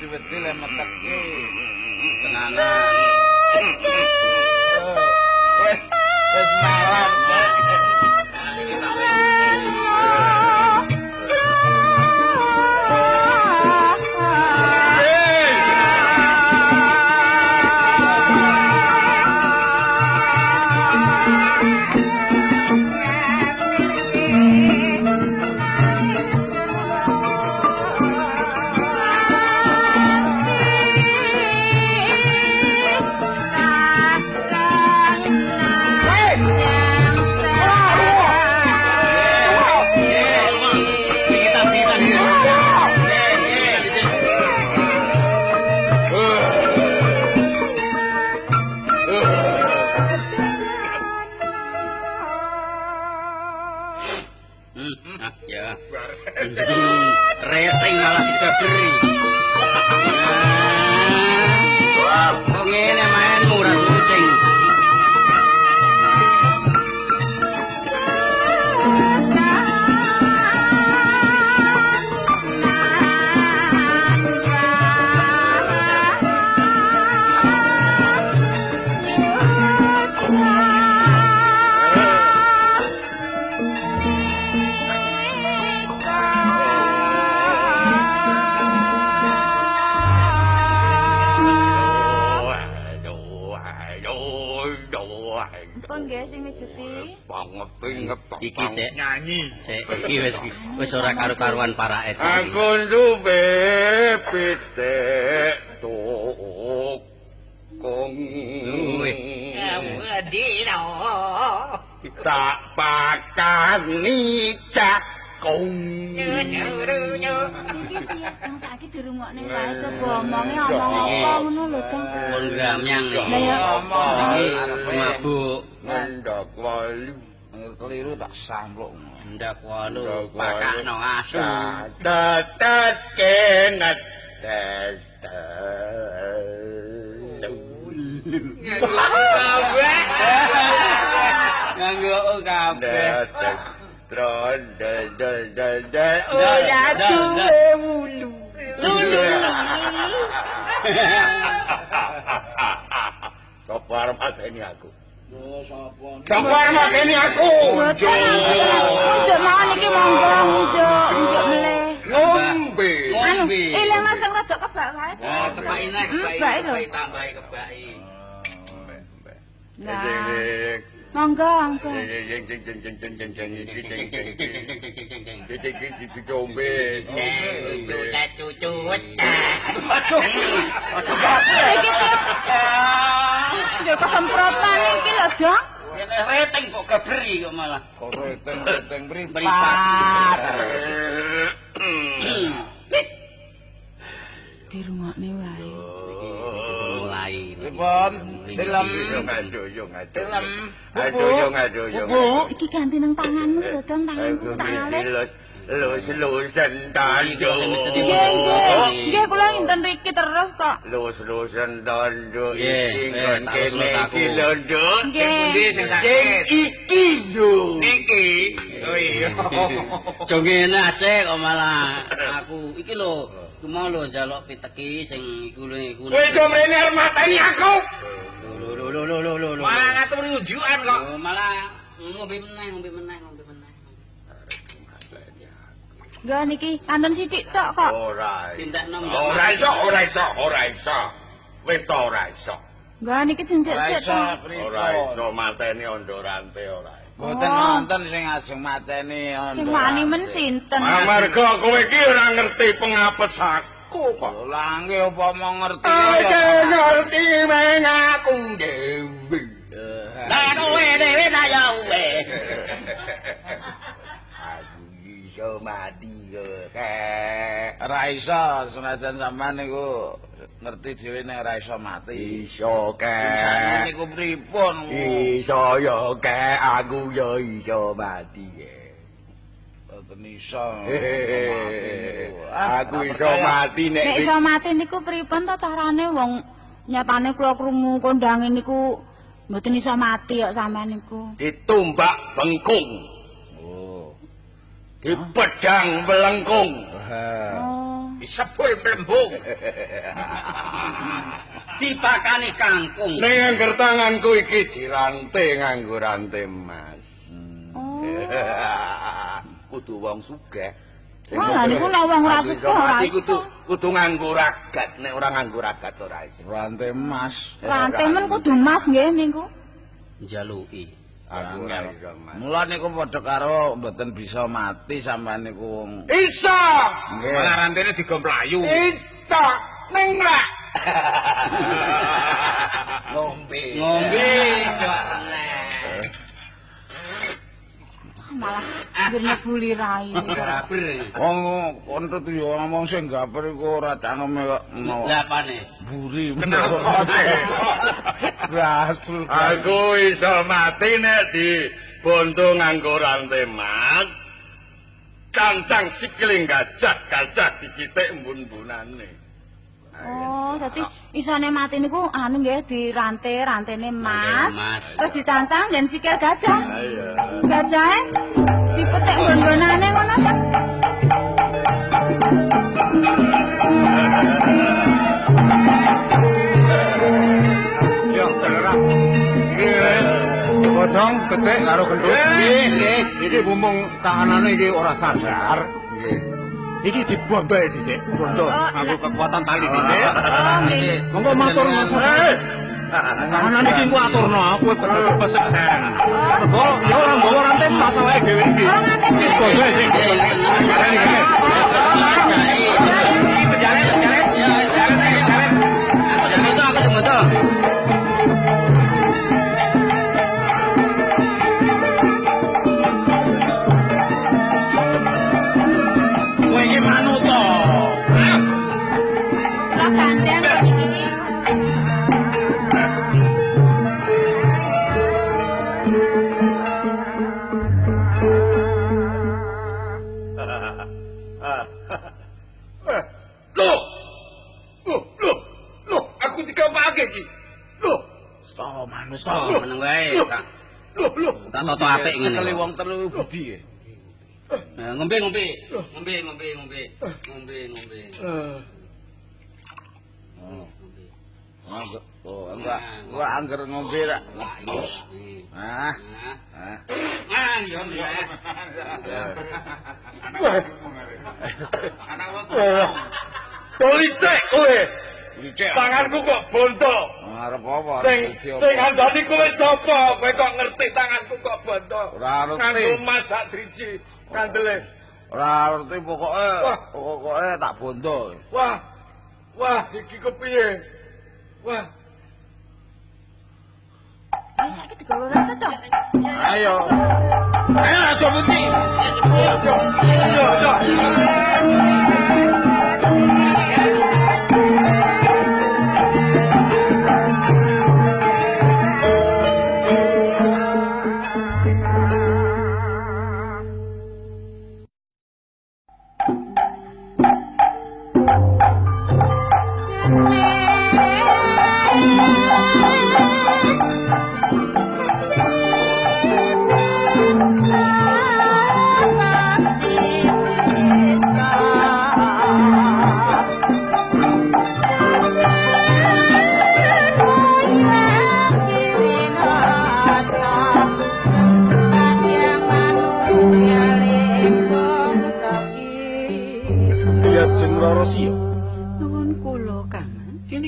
Wedi le meteki tenanan. Wis malam. Rating malah diberi. Kok ngene mainmu ra kucing. Iki cek nyanyi cek iki wis ora karu-karuan parake cek. Aku duwe pitik tukung. Tak pakani cakung. Iki piye Kang saiki dirungokne wae coba omonge omong apa ngono lho Kang. Pun gramyang iki. Iki mabuk. Ngendak walu. Keliru tak sampluk. Ndak walu pakakno asu. Tetes kenet tes. Nganggo kabeh. Tron del del del del. Ora duwe wulu. Lulu. Sopo arep mateni aku? Sapa arep mateni aku? Njuk mawon iki monggo njuk njuk meleh. Ngombe. Ngombe. Eling langsung rada kebak wae. Oh, tepaki nek kebaki tambahi kebaki. Nah. Monggo, monggo. Iki dicombe. Cucut. Aduh. Aduh. Iki to. Njur kesemprotan iki lho, Dong. Reteng kok gabri kok malah. Kok reteng-reteng mripat. Wis. Dirungokne wae. Mulai. Pripun? Tilem. Tilem. Aduh. Bu, iki ganti nang tanganmu lho, Dong, tanganku tak alih. Lus-lusen tanduk. Nggih, nggih. Nggih, kula inten mriki terus kok. Lus-lusen tanduk iki nggon kene iki lho, Nduk. Nggih. Sing sakit. Iki lho. Niki. Oh iya. Aja ngene aja kok malah aku iki lho, ku mau lho njaluk piteki sing iku lho iku. Kowe do mrene arep mateni aku. Lho lho lho lho lho. Malah ngaturi unjukan kok. Malah ngombe meneh, ngombe meneh, ngombe meneh. Nggih niki kantun sithik tok kok. Ora. Ora iso, ora iso, ora iso. Wis to ora iso. Nggih niki dincek-cek to. Ora iso mateni ondo rante ora. Mboten wonten sing ajeng mateni ondo. Sing wani men sinten? Amarga kowe iki ora ngerti pengapes aku kok. Lah nggih upama ngerti. Aja ngerti meng aku dhewe. Lah kowe dhewe ta ya kowe. Iso mati kok. Ora iso senajan sampean niku ngerti dhewe nek ora iso mati. Iso kek. Isane niku pripun? Iso ya kek, aku ya iso mati kek. Mboten iso. Aku iso mati nek iso mati niku pripun to carane wong nyatane kula krungu kondange niku mboten iso mati kok sampean niku. Ditumbak bengkung. Di pedang melengkung. Oh. Disebul melembung. Dipakani kangkung. Ning angger tanganku iki dirante nganggo rante emas. Oh. Kudu wong sugih. Wah, niku nek wong ora sugih ora iso. Kudu nganggo ragat, nek ora nganggo ragat ora iso. Rante emas. Rante men kudu emas nggih niku. Njaluki. Aku ora iso mati. Mula niku padha karo mboten bisa mati sampean niku wong. Iso. Malah rantene digo mlayu. Iso. Ning rak. Ngombe. Ngombe jok meneh. Malah anggere nyebuli rai. Gaber. Wong kontut yo ngomong sing gaber iku ora cangkeme kok. Lha apane? Buri. Rasul. Aku iso mati nek dibondo nganggo rante emas. Cancang sikiling gajah, gajah dikitik embun-embunane. Oh, dadi isane mati niku anu nggih dirante, rantene emas. Terus dicancang nggen sikil gajah. Iya. Gajahe dipetik nggon-nggonane ngono ta. Yo, terak. Godhong becik karo gendut. Nggih, nggih. Iki mumpung tahanane iki ora sadar. Nggih. Iki dibondoe dhisik, bondo nganggo kekuatan tali dhisik. Oh, nggih. Monggo matur nuwun. Tahanan iki engko aturno, kowe bener peseksen. Mergo ya ora nggawa rantai emas awake dhewe iki. Iki bondoe sing. Aku sing metu. Kowe iki manut to. Lah gantian kok niki. Loh. Loh, loh. Loh, aku dikapake iki. Loh, Sto manut To, meneng wae. Loh, loh. Tak toto apik ngene. Cekeli wong telu budi. Nah, ngombe, ngombe. Ngombe, ngombe, ngombe. Ngombe, ngombe. Oh. Oh, enggak. Gua angger ngombe rak. Ah. Ah. Ah, yo yo. Licik kowe. Licik. Tanganku kok bonto. Arep apa? Sing ngandani kowe sapa? Kowe kok ngerti tanganku kok bondo? Ora ngerti. Nganggo emas sak driji kandele. Ora ngerti pokoke tak bondo. Wah. Wah, iki kepiye? Wah. Ayo saiki digawa wae to. Ayo. Ayo aja putih. Ayo. Ayo, ayo.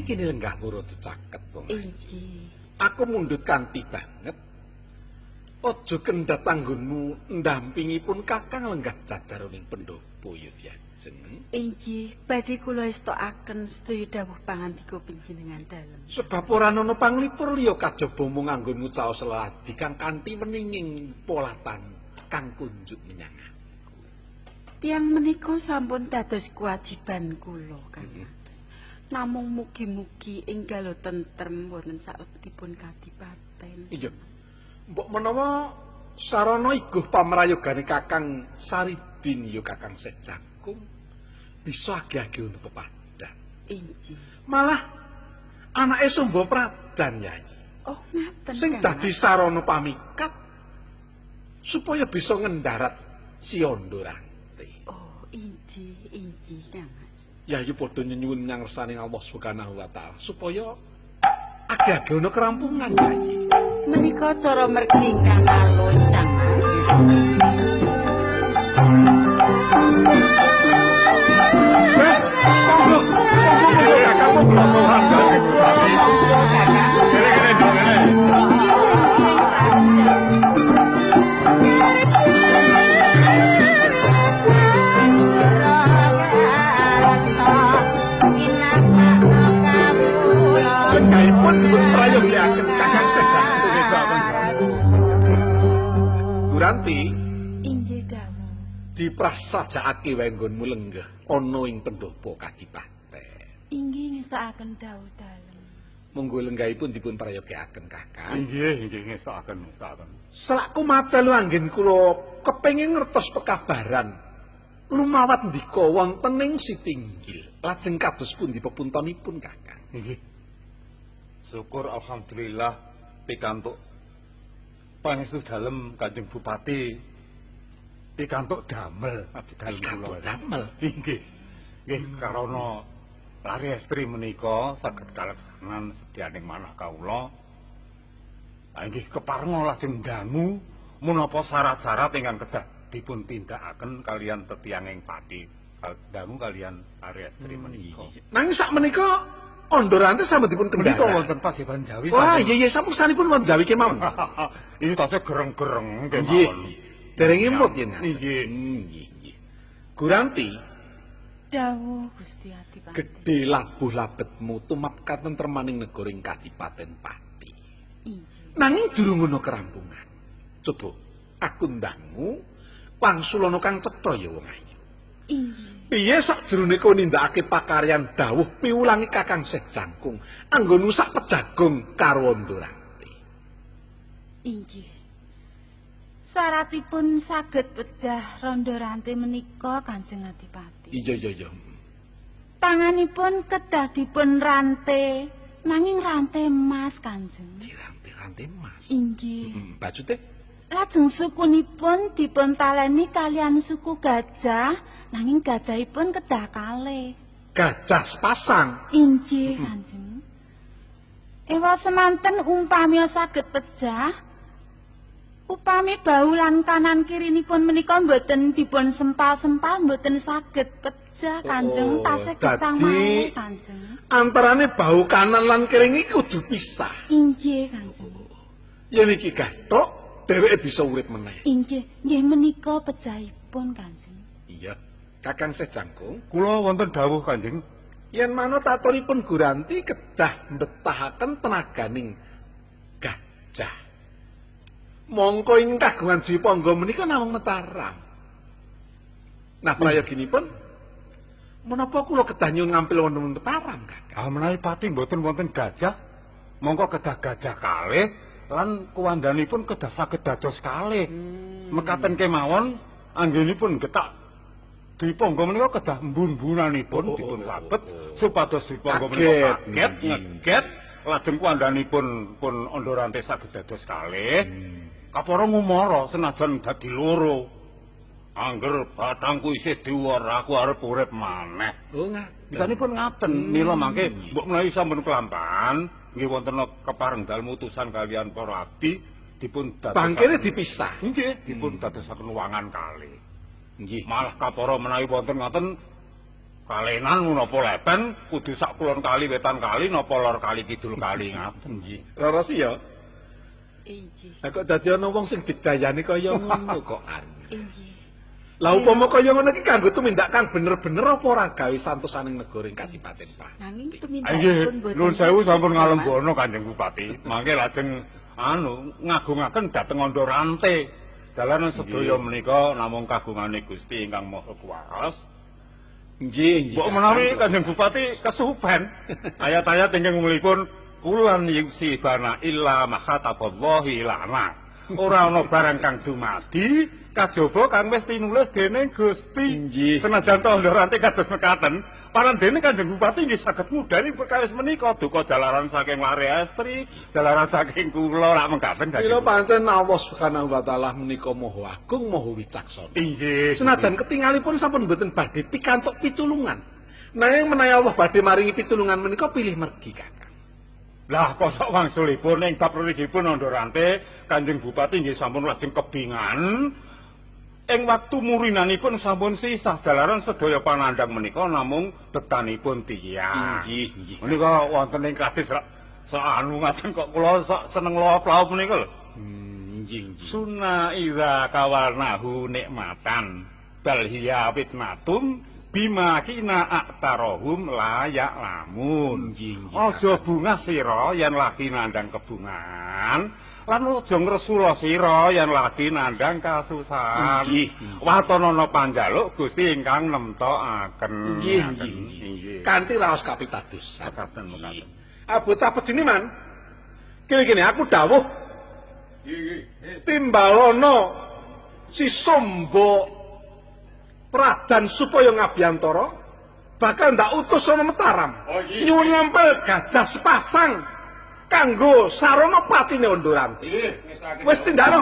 Kene lenggahmu rada caket wong. Inggih. Aku mundhut kanthi banget. Aja kendhat anggonmu ndampingipun Kakang lenggah jajaroning pendopo ya Diajeng. Inggih, badhe kula estokaken sedaya dawuh pangandika panjenengan dalem. Sebab ora ana panglipur liya kajaba mung anggonmu caos leladi kang kanthi weninging polatan kang kunjuk menyang aku. Tiyang menika sampun dados kewajiban kula, Kang. Namung mugi-mugi enggal tentrem wonten salebetipun kadipaten. Iya. Mbok menawa sarana iguh pamrayogane Kakang Saridin ya Kakang Sejangkung bisa agi-agi untuk pepadhan. Inggih. Malah anake Sumba Pradan Yayi. Oh, ngaten. Sing dadi sarana pamikat supaya bisa ngendarat si Ondorante. Oh, inggih, inggih, Kang. Yayi padha nyenyuwun menyang ngersaning Allah Subhanahu wa taala supaya agi-agi ana kerampungan Yayi. Menika cara mergi ingkang alus, Kang Mas. Monggo, monggo Kakang monggo sowan. Kene-kene dong kene. Lenggahipun dipun prayogiaken Kakang Sejangkung Guranti. Inggih dawuh. Diprasajakake wae nggonmu lenggah ana ing pendopo kadipaten. Inggih ngestokaken dawuh dalem. Monggo lenggahipun dipun prayogiaken Kakang. Inggih, inggih ngestokaken, ngestokaken. Selakku macelu anggen kula kepengin ngertos pekabaran lumawat ndika wonten ing Sitinggil. Lajeng kados pundi pepuntonipun Kakang? Inggih. Syukur alhamdulillah pikantuk pangestu dalem Kanjeng Bupati, pikantuk damel abdi dalem kula. Damel. Inggih. Nggih karana lare estri menika saged kaleksanan sedyaning manah kawula. Ha inggih keparenga lajeng dangu menapa syarat-syarat ingkang kedah dipun tindakaken kalian tetiyanging pati. Dangu kalian lare estri menika. Nanging sak menika Ondorante sampun dipun kendhala. Menika wonten Paseban Jawi. Wah, iya iya sampun sanipun wonten Jawi kemawon. Ini tasih gereng-gereng kemawon. Dereng imut yen. Nggih. Nggih, nggih. Guranti. Dawuh Gusti Adipati. Gedhe labuh labetmu tumap katentremaning negara ing Kadipaten Pati. Inggih. Nanging durung ana kerampungan. Coba aku ndangmu wangsulana kang cetha ya wong ayu. Inggih. Piye sakjroning kowe nindakake pakaryan dawuh piwulangi Kakang Sejangkung anggonmu sak pejagung karo Ondorante. Inggih. Syaratipun saged pejah Rondorante menika Kanjeng Adipati. Iya iya iya. Tanganipun kedah dipun rante, nanging rante emas Kanjeng. Dirante-rante emas. Inggih. Bajute? Lajeng sukunipun dipun taleni kalian suku gajah, nanging gajahipun kedah kalih. Gajah sepasang. Inggih, Kanjeng. Ewa semanten umpami saged pejah, upami bahu lan kanan kirinipun menika mboten dipun sempal-sempal mboten saged pejah. pejah Kanjeng, tasih gesang malih Kanjeng. Antarane bahu kanan lan kering iki kudu pisah. Inggih Kanjeng. Yen iki gathuk, dheweke bisa urip meneh. Inggih, nggih menika pejahipun Kanjeng. Iya. Kakang Seh Jangkung, kula wonten dawuh Kanjeng. Yen manut aturipun Guranti kedah mbetahaken tenaganing gajah. Mongko ing kagungan Dwipangga menika namung Mataram. Nah, prayoginipun menapa kula kedah nyuwun ngampil wonten Mataram, Kakang? Ah, menawi pati mboten wonten gajah, mongko kedah gajah kalih lan kuwandanipun kedah saged dados kalih. Mekaten kemawon anggenipun getak Dwipangga menika kedah mbun-mbunanipun dipun sabet supados Dwipangga menika kaget ngeget lajeng kuwandanipun pun Andharante saged dados kalih. Kapara ngumara senajan dadi loro. Angger batangku isih diuwar aku arep urip maneh. Oh ngaten. Misanipun ngaten, mila mangke mbok menawi sampun kelampahan nggih wonten kepareng dalem utusan kalian para abdi dipun dadosaken bangkene dipisah. Nggih, dipun dadosaken ruangan kalih. Nggih, malah kapara menawi wonten ngaten kalenan menapa lepen kudu sak kulon kali wetan kali napa lor kali kidul kali ngaten nggih. Rara sih ya. Inggih. Lah kok dadi ana wong sing didayani kaya ngono kok an. Inggih. Lah upama kaya ngono iki kanggo tumindak kang bener-bener apa ora gawe santosaning negara ing Kadipaten Pati. Nanging tumindakipun boten. Nuwun sewu sampun ngalembono Kanjeng Bupati. Mangke lajeng anu ngagungaken dhateng Andharante. Dalaran sedaya menika namung kagungane Gusti ingkang Maha Kuwaos. Nggih, mbok menawi Kanjeng Bupati kesupen ayat-ayat ingkang umulipun kulan yusibana illa makhataballahi lana. Ora ana barang kang dumadi kajaba kang wis tinulis dening Gusti. Inggih. Senajan to Andharante kados mekaten, parandene Kanjeng Bupati nggih saged ngudhani perkawis menika duka jalaran saking lare estri, jalaran saking kula rak mekaten. Mila pancen Allah Subhanahu wa taala menika Maha Agung, Maha Wicaksana. Inggih. Senajan ketingalipun sampun mboten badhe pikantuk pitulungan. Nanging menawi Allah badhe maringi pitulungan menika pilih mergi Kakang. Lah kosok wangsulipun ing bab mrikipun Andharante Kanjeng Bupati nggih sampun lajeng kebingan. Ing wektu murinanipun sampun sisah jalaran sedaya panandhang menika namung betanipun tiyang. Inggih, inggih. Menika wonten ing kadis sak anu ngaten kok kula sok seneng lawap-lawap menika lho. Inggih, inggih. Sunna idza kawalnahu nikmatan bal hiya fitnatum bima kina aktarohum layak lamun. Aja bungah sira yen lagi nandhang kebungan, lan aja ngresula sira yen lagi nandhang kasusahan. Watanana panjaluk Gusti ingkang nemtokaken. Nggih, nggih. Kanthi raos kapitadosan. Mekaten, mekaten. Ah bocah pejine man. Kene-kene aku dawuh. Timbalana si Sombo Pradan supaya ngabiyantara bakal ndak utus ana Mataram. Nyuwun ngampil gajah sepasang kanggo sarana patine Andharante. Wis tindakno.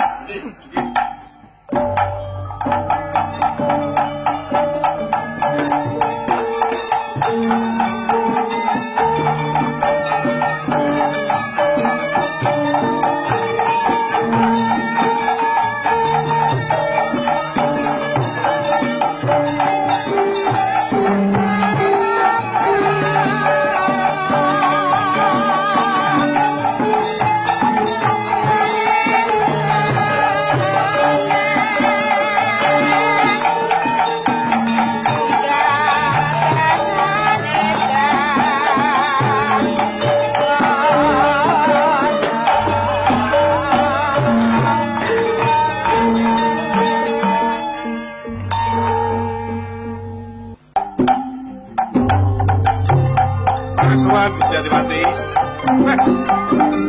Gusti Adipati.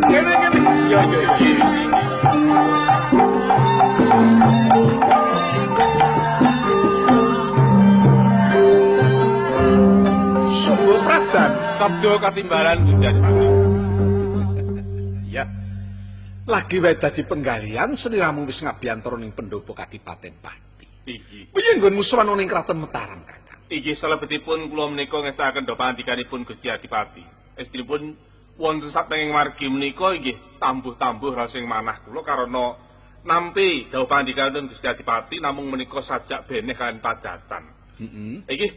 Kene kene. Yo yo yo. Sumbo Pradan sabda katimbalan Gusti Adipati. Ya. Lagi wae dadi penggalian sliramu wis ngabiyantara ning pendopo Kadipaten Pati. Iki. Piye nggonmu sowan ning Kraton Mataram, Kakang? Iki salebetipun kula menika ngestakaken pangandikanipun Gusti Adipati. Estrinipun wonten satenging margi menika inggih tambuh-tambuh rasing manah kula karana nampi dawuh pangandikanipun Gusti Adipati namung menika sajak beneh kaliyan padatan. Heeh. Iki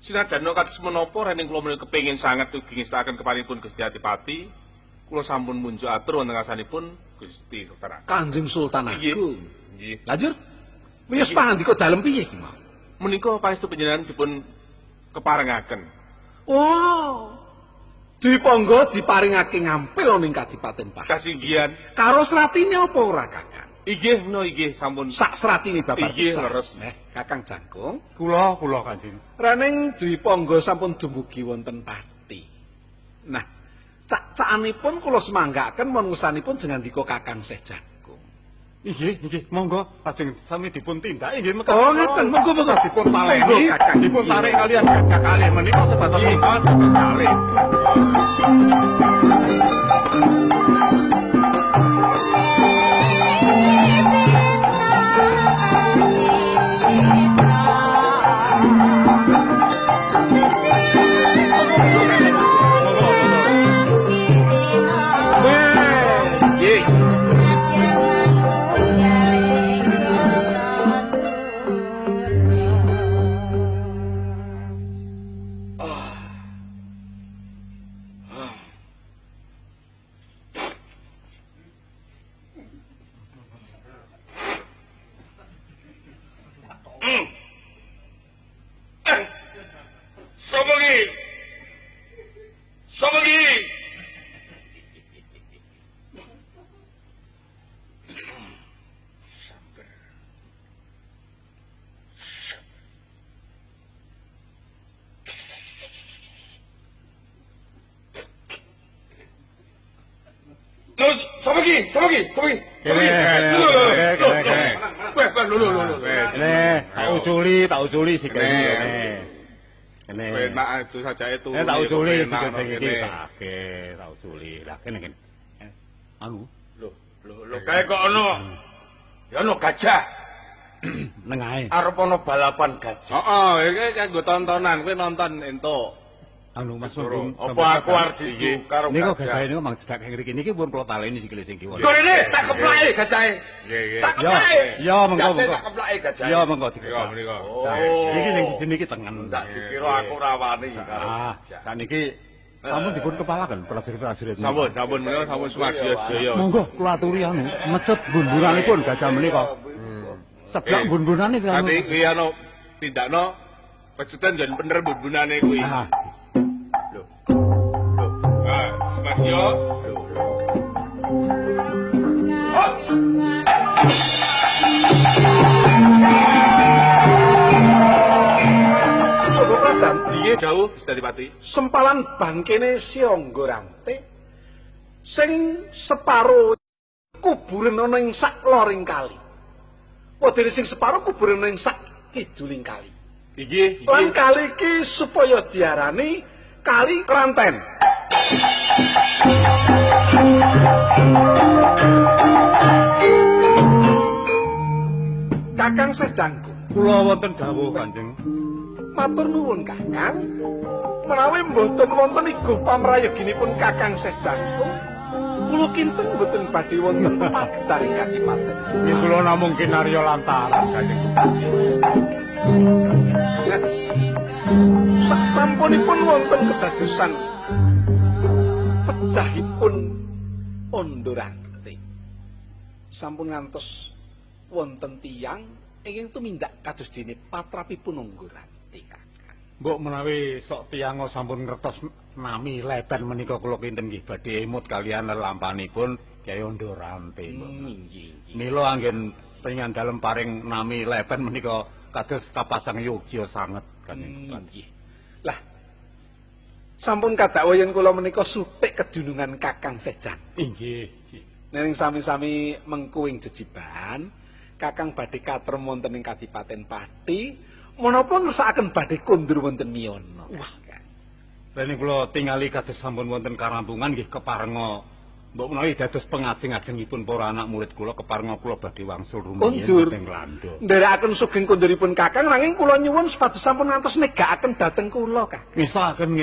Sinajan kados menapa rening kula menika kepengin sanget ugi ngestakaken keparingipun Gusti Adipati, kula sampun munjuk atur wonten ngarsanipun Gusti Sultan Agung. Kanjeng Sultan Agung. Nggih. Lanjut. Wis pangandika dalem piye iki mau? Menika pangestu panjenengan dipun keparengaken. Oh. Dwipangga diparingake ngampil ning Kadipaten Pati. Kasinggihan karo sratine apa ora, Kakang? Inggih, no inggih sampun sak sratine babar pisan. Inggih, leres. Kakang Jangkung. Kula Kanjeng. Rening Dwipangga sampun dumugi wonten Pati. Nah, cak-cakanipun kula semanggaken mon ngesanipun jengandika Kakang Seh Jangkung. Inggih, inggih, monggo lajeng sami dipun tindak inggih mekaten. Oh, ngeten, monggo monggo dipun taleni, dipun tarik kalian gajah kalih menika sebatas dados kalih. Tak uculi sikile ngene. Ngene. Penak itu sajake turu. Tak uculi sikile sing iki. Oke, tak uculi. Lah kene kene. Anu. Lho, lho, lho kae kok ono. Ya ono gajah. Nengahe. Arep ono balapan gajah. Heeh, iki kanggo tontonan, kowe nonton entuk. Anu Mas Mung, apa aku arep didu karo gajah. Niku gajahe niku mang cedak ngriki niki pun kula taleni sikile sing kiwa. Lho rene tak keplake gajahe. Nggih, nggih. Tak keplake. Ya mengko mengko. Tak keplake gajahe. Ya mengko dikeplak. Menika. Oh. Iki sing siji niki tengen. Tak dikira aku ora wani karo gajah. Saniki sampun dipun kepalaken prajurit-prajurit. Sampun, sampun menika sampun sumadya sedaya. Monggo kula aturi anu mecut bun-bunanipun gajah menika. Seblak bun-bunane kuwi. Ati kuwi anu tindakno pecutan jan bener bun-bunane kuwi. Yo. Sopo Pradan? Nggih, dawuh Gusti Adipati. Sempalan bangkene Siangga Rante sing separo kuburan ana ing sak loring kali. Wedene sing separo kuburan ana ing sak kiduling kali. Inggih, lan kali iki supaya diarani Kali Kranten. Kakang Seh Jangkung, kula wonten dawuh Kanjeng. Matur nuwun Kakang. Menawi mboten wonten iguh pamrayoginipun Kakang Seh Jangkung, kula kinten mboten badhe wonten pagelaran kadipaten. Nggih kula namung kinarya lantaran Kanjeng Bupati. Sasampunipun wonten kedadosan pejahipun Ondorante. Sampun ngantos wonten tiyang ingkang tumindak kados dene patrapipun Ondorante, Kakang. Mbok menawi sok tiyang sampun ngertos nami lepen menika kula kinten nggih badhe emut kaliyan lelampanipun Kyai Ondorante. Nggih. Mila anggen pengen dalem paring nami lepen menika kados kapasang yogya sanget Kanjeng Bupati. Nggih. Lah sampun kadakwa yen kula menika sutik kedunungan Kakang Seh Jangkung. Inggih. Nering sami-sami mengku ing jejiban, Kakang badhe katrem wonten ing Kadipaten Pati, menapa ngersakaken badhe kondur wonten Miyana. Wah. Rene kula tingali kados sampun wonten karampungan nggih keparenga mbok menawi dados pengajeng-ajengipun para anak murid kula keparenga kula badhe wangsul rumiyin dhateng Lando. Nderekaken sugeng konduripun Kakang nanging kula nyuwun supados sampun ngantos negakaken dhateng kula, Kakang. Ngestokaken.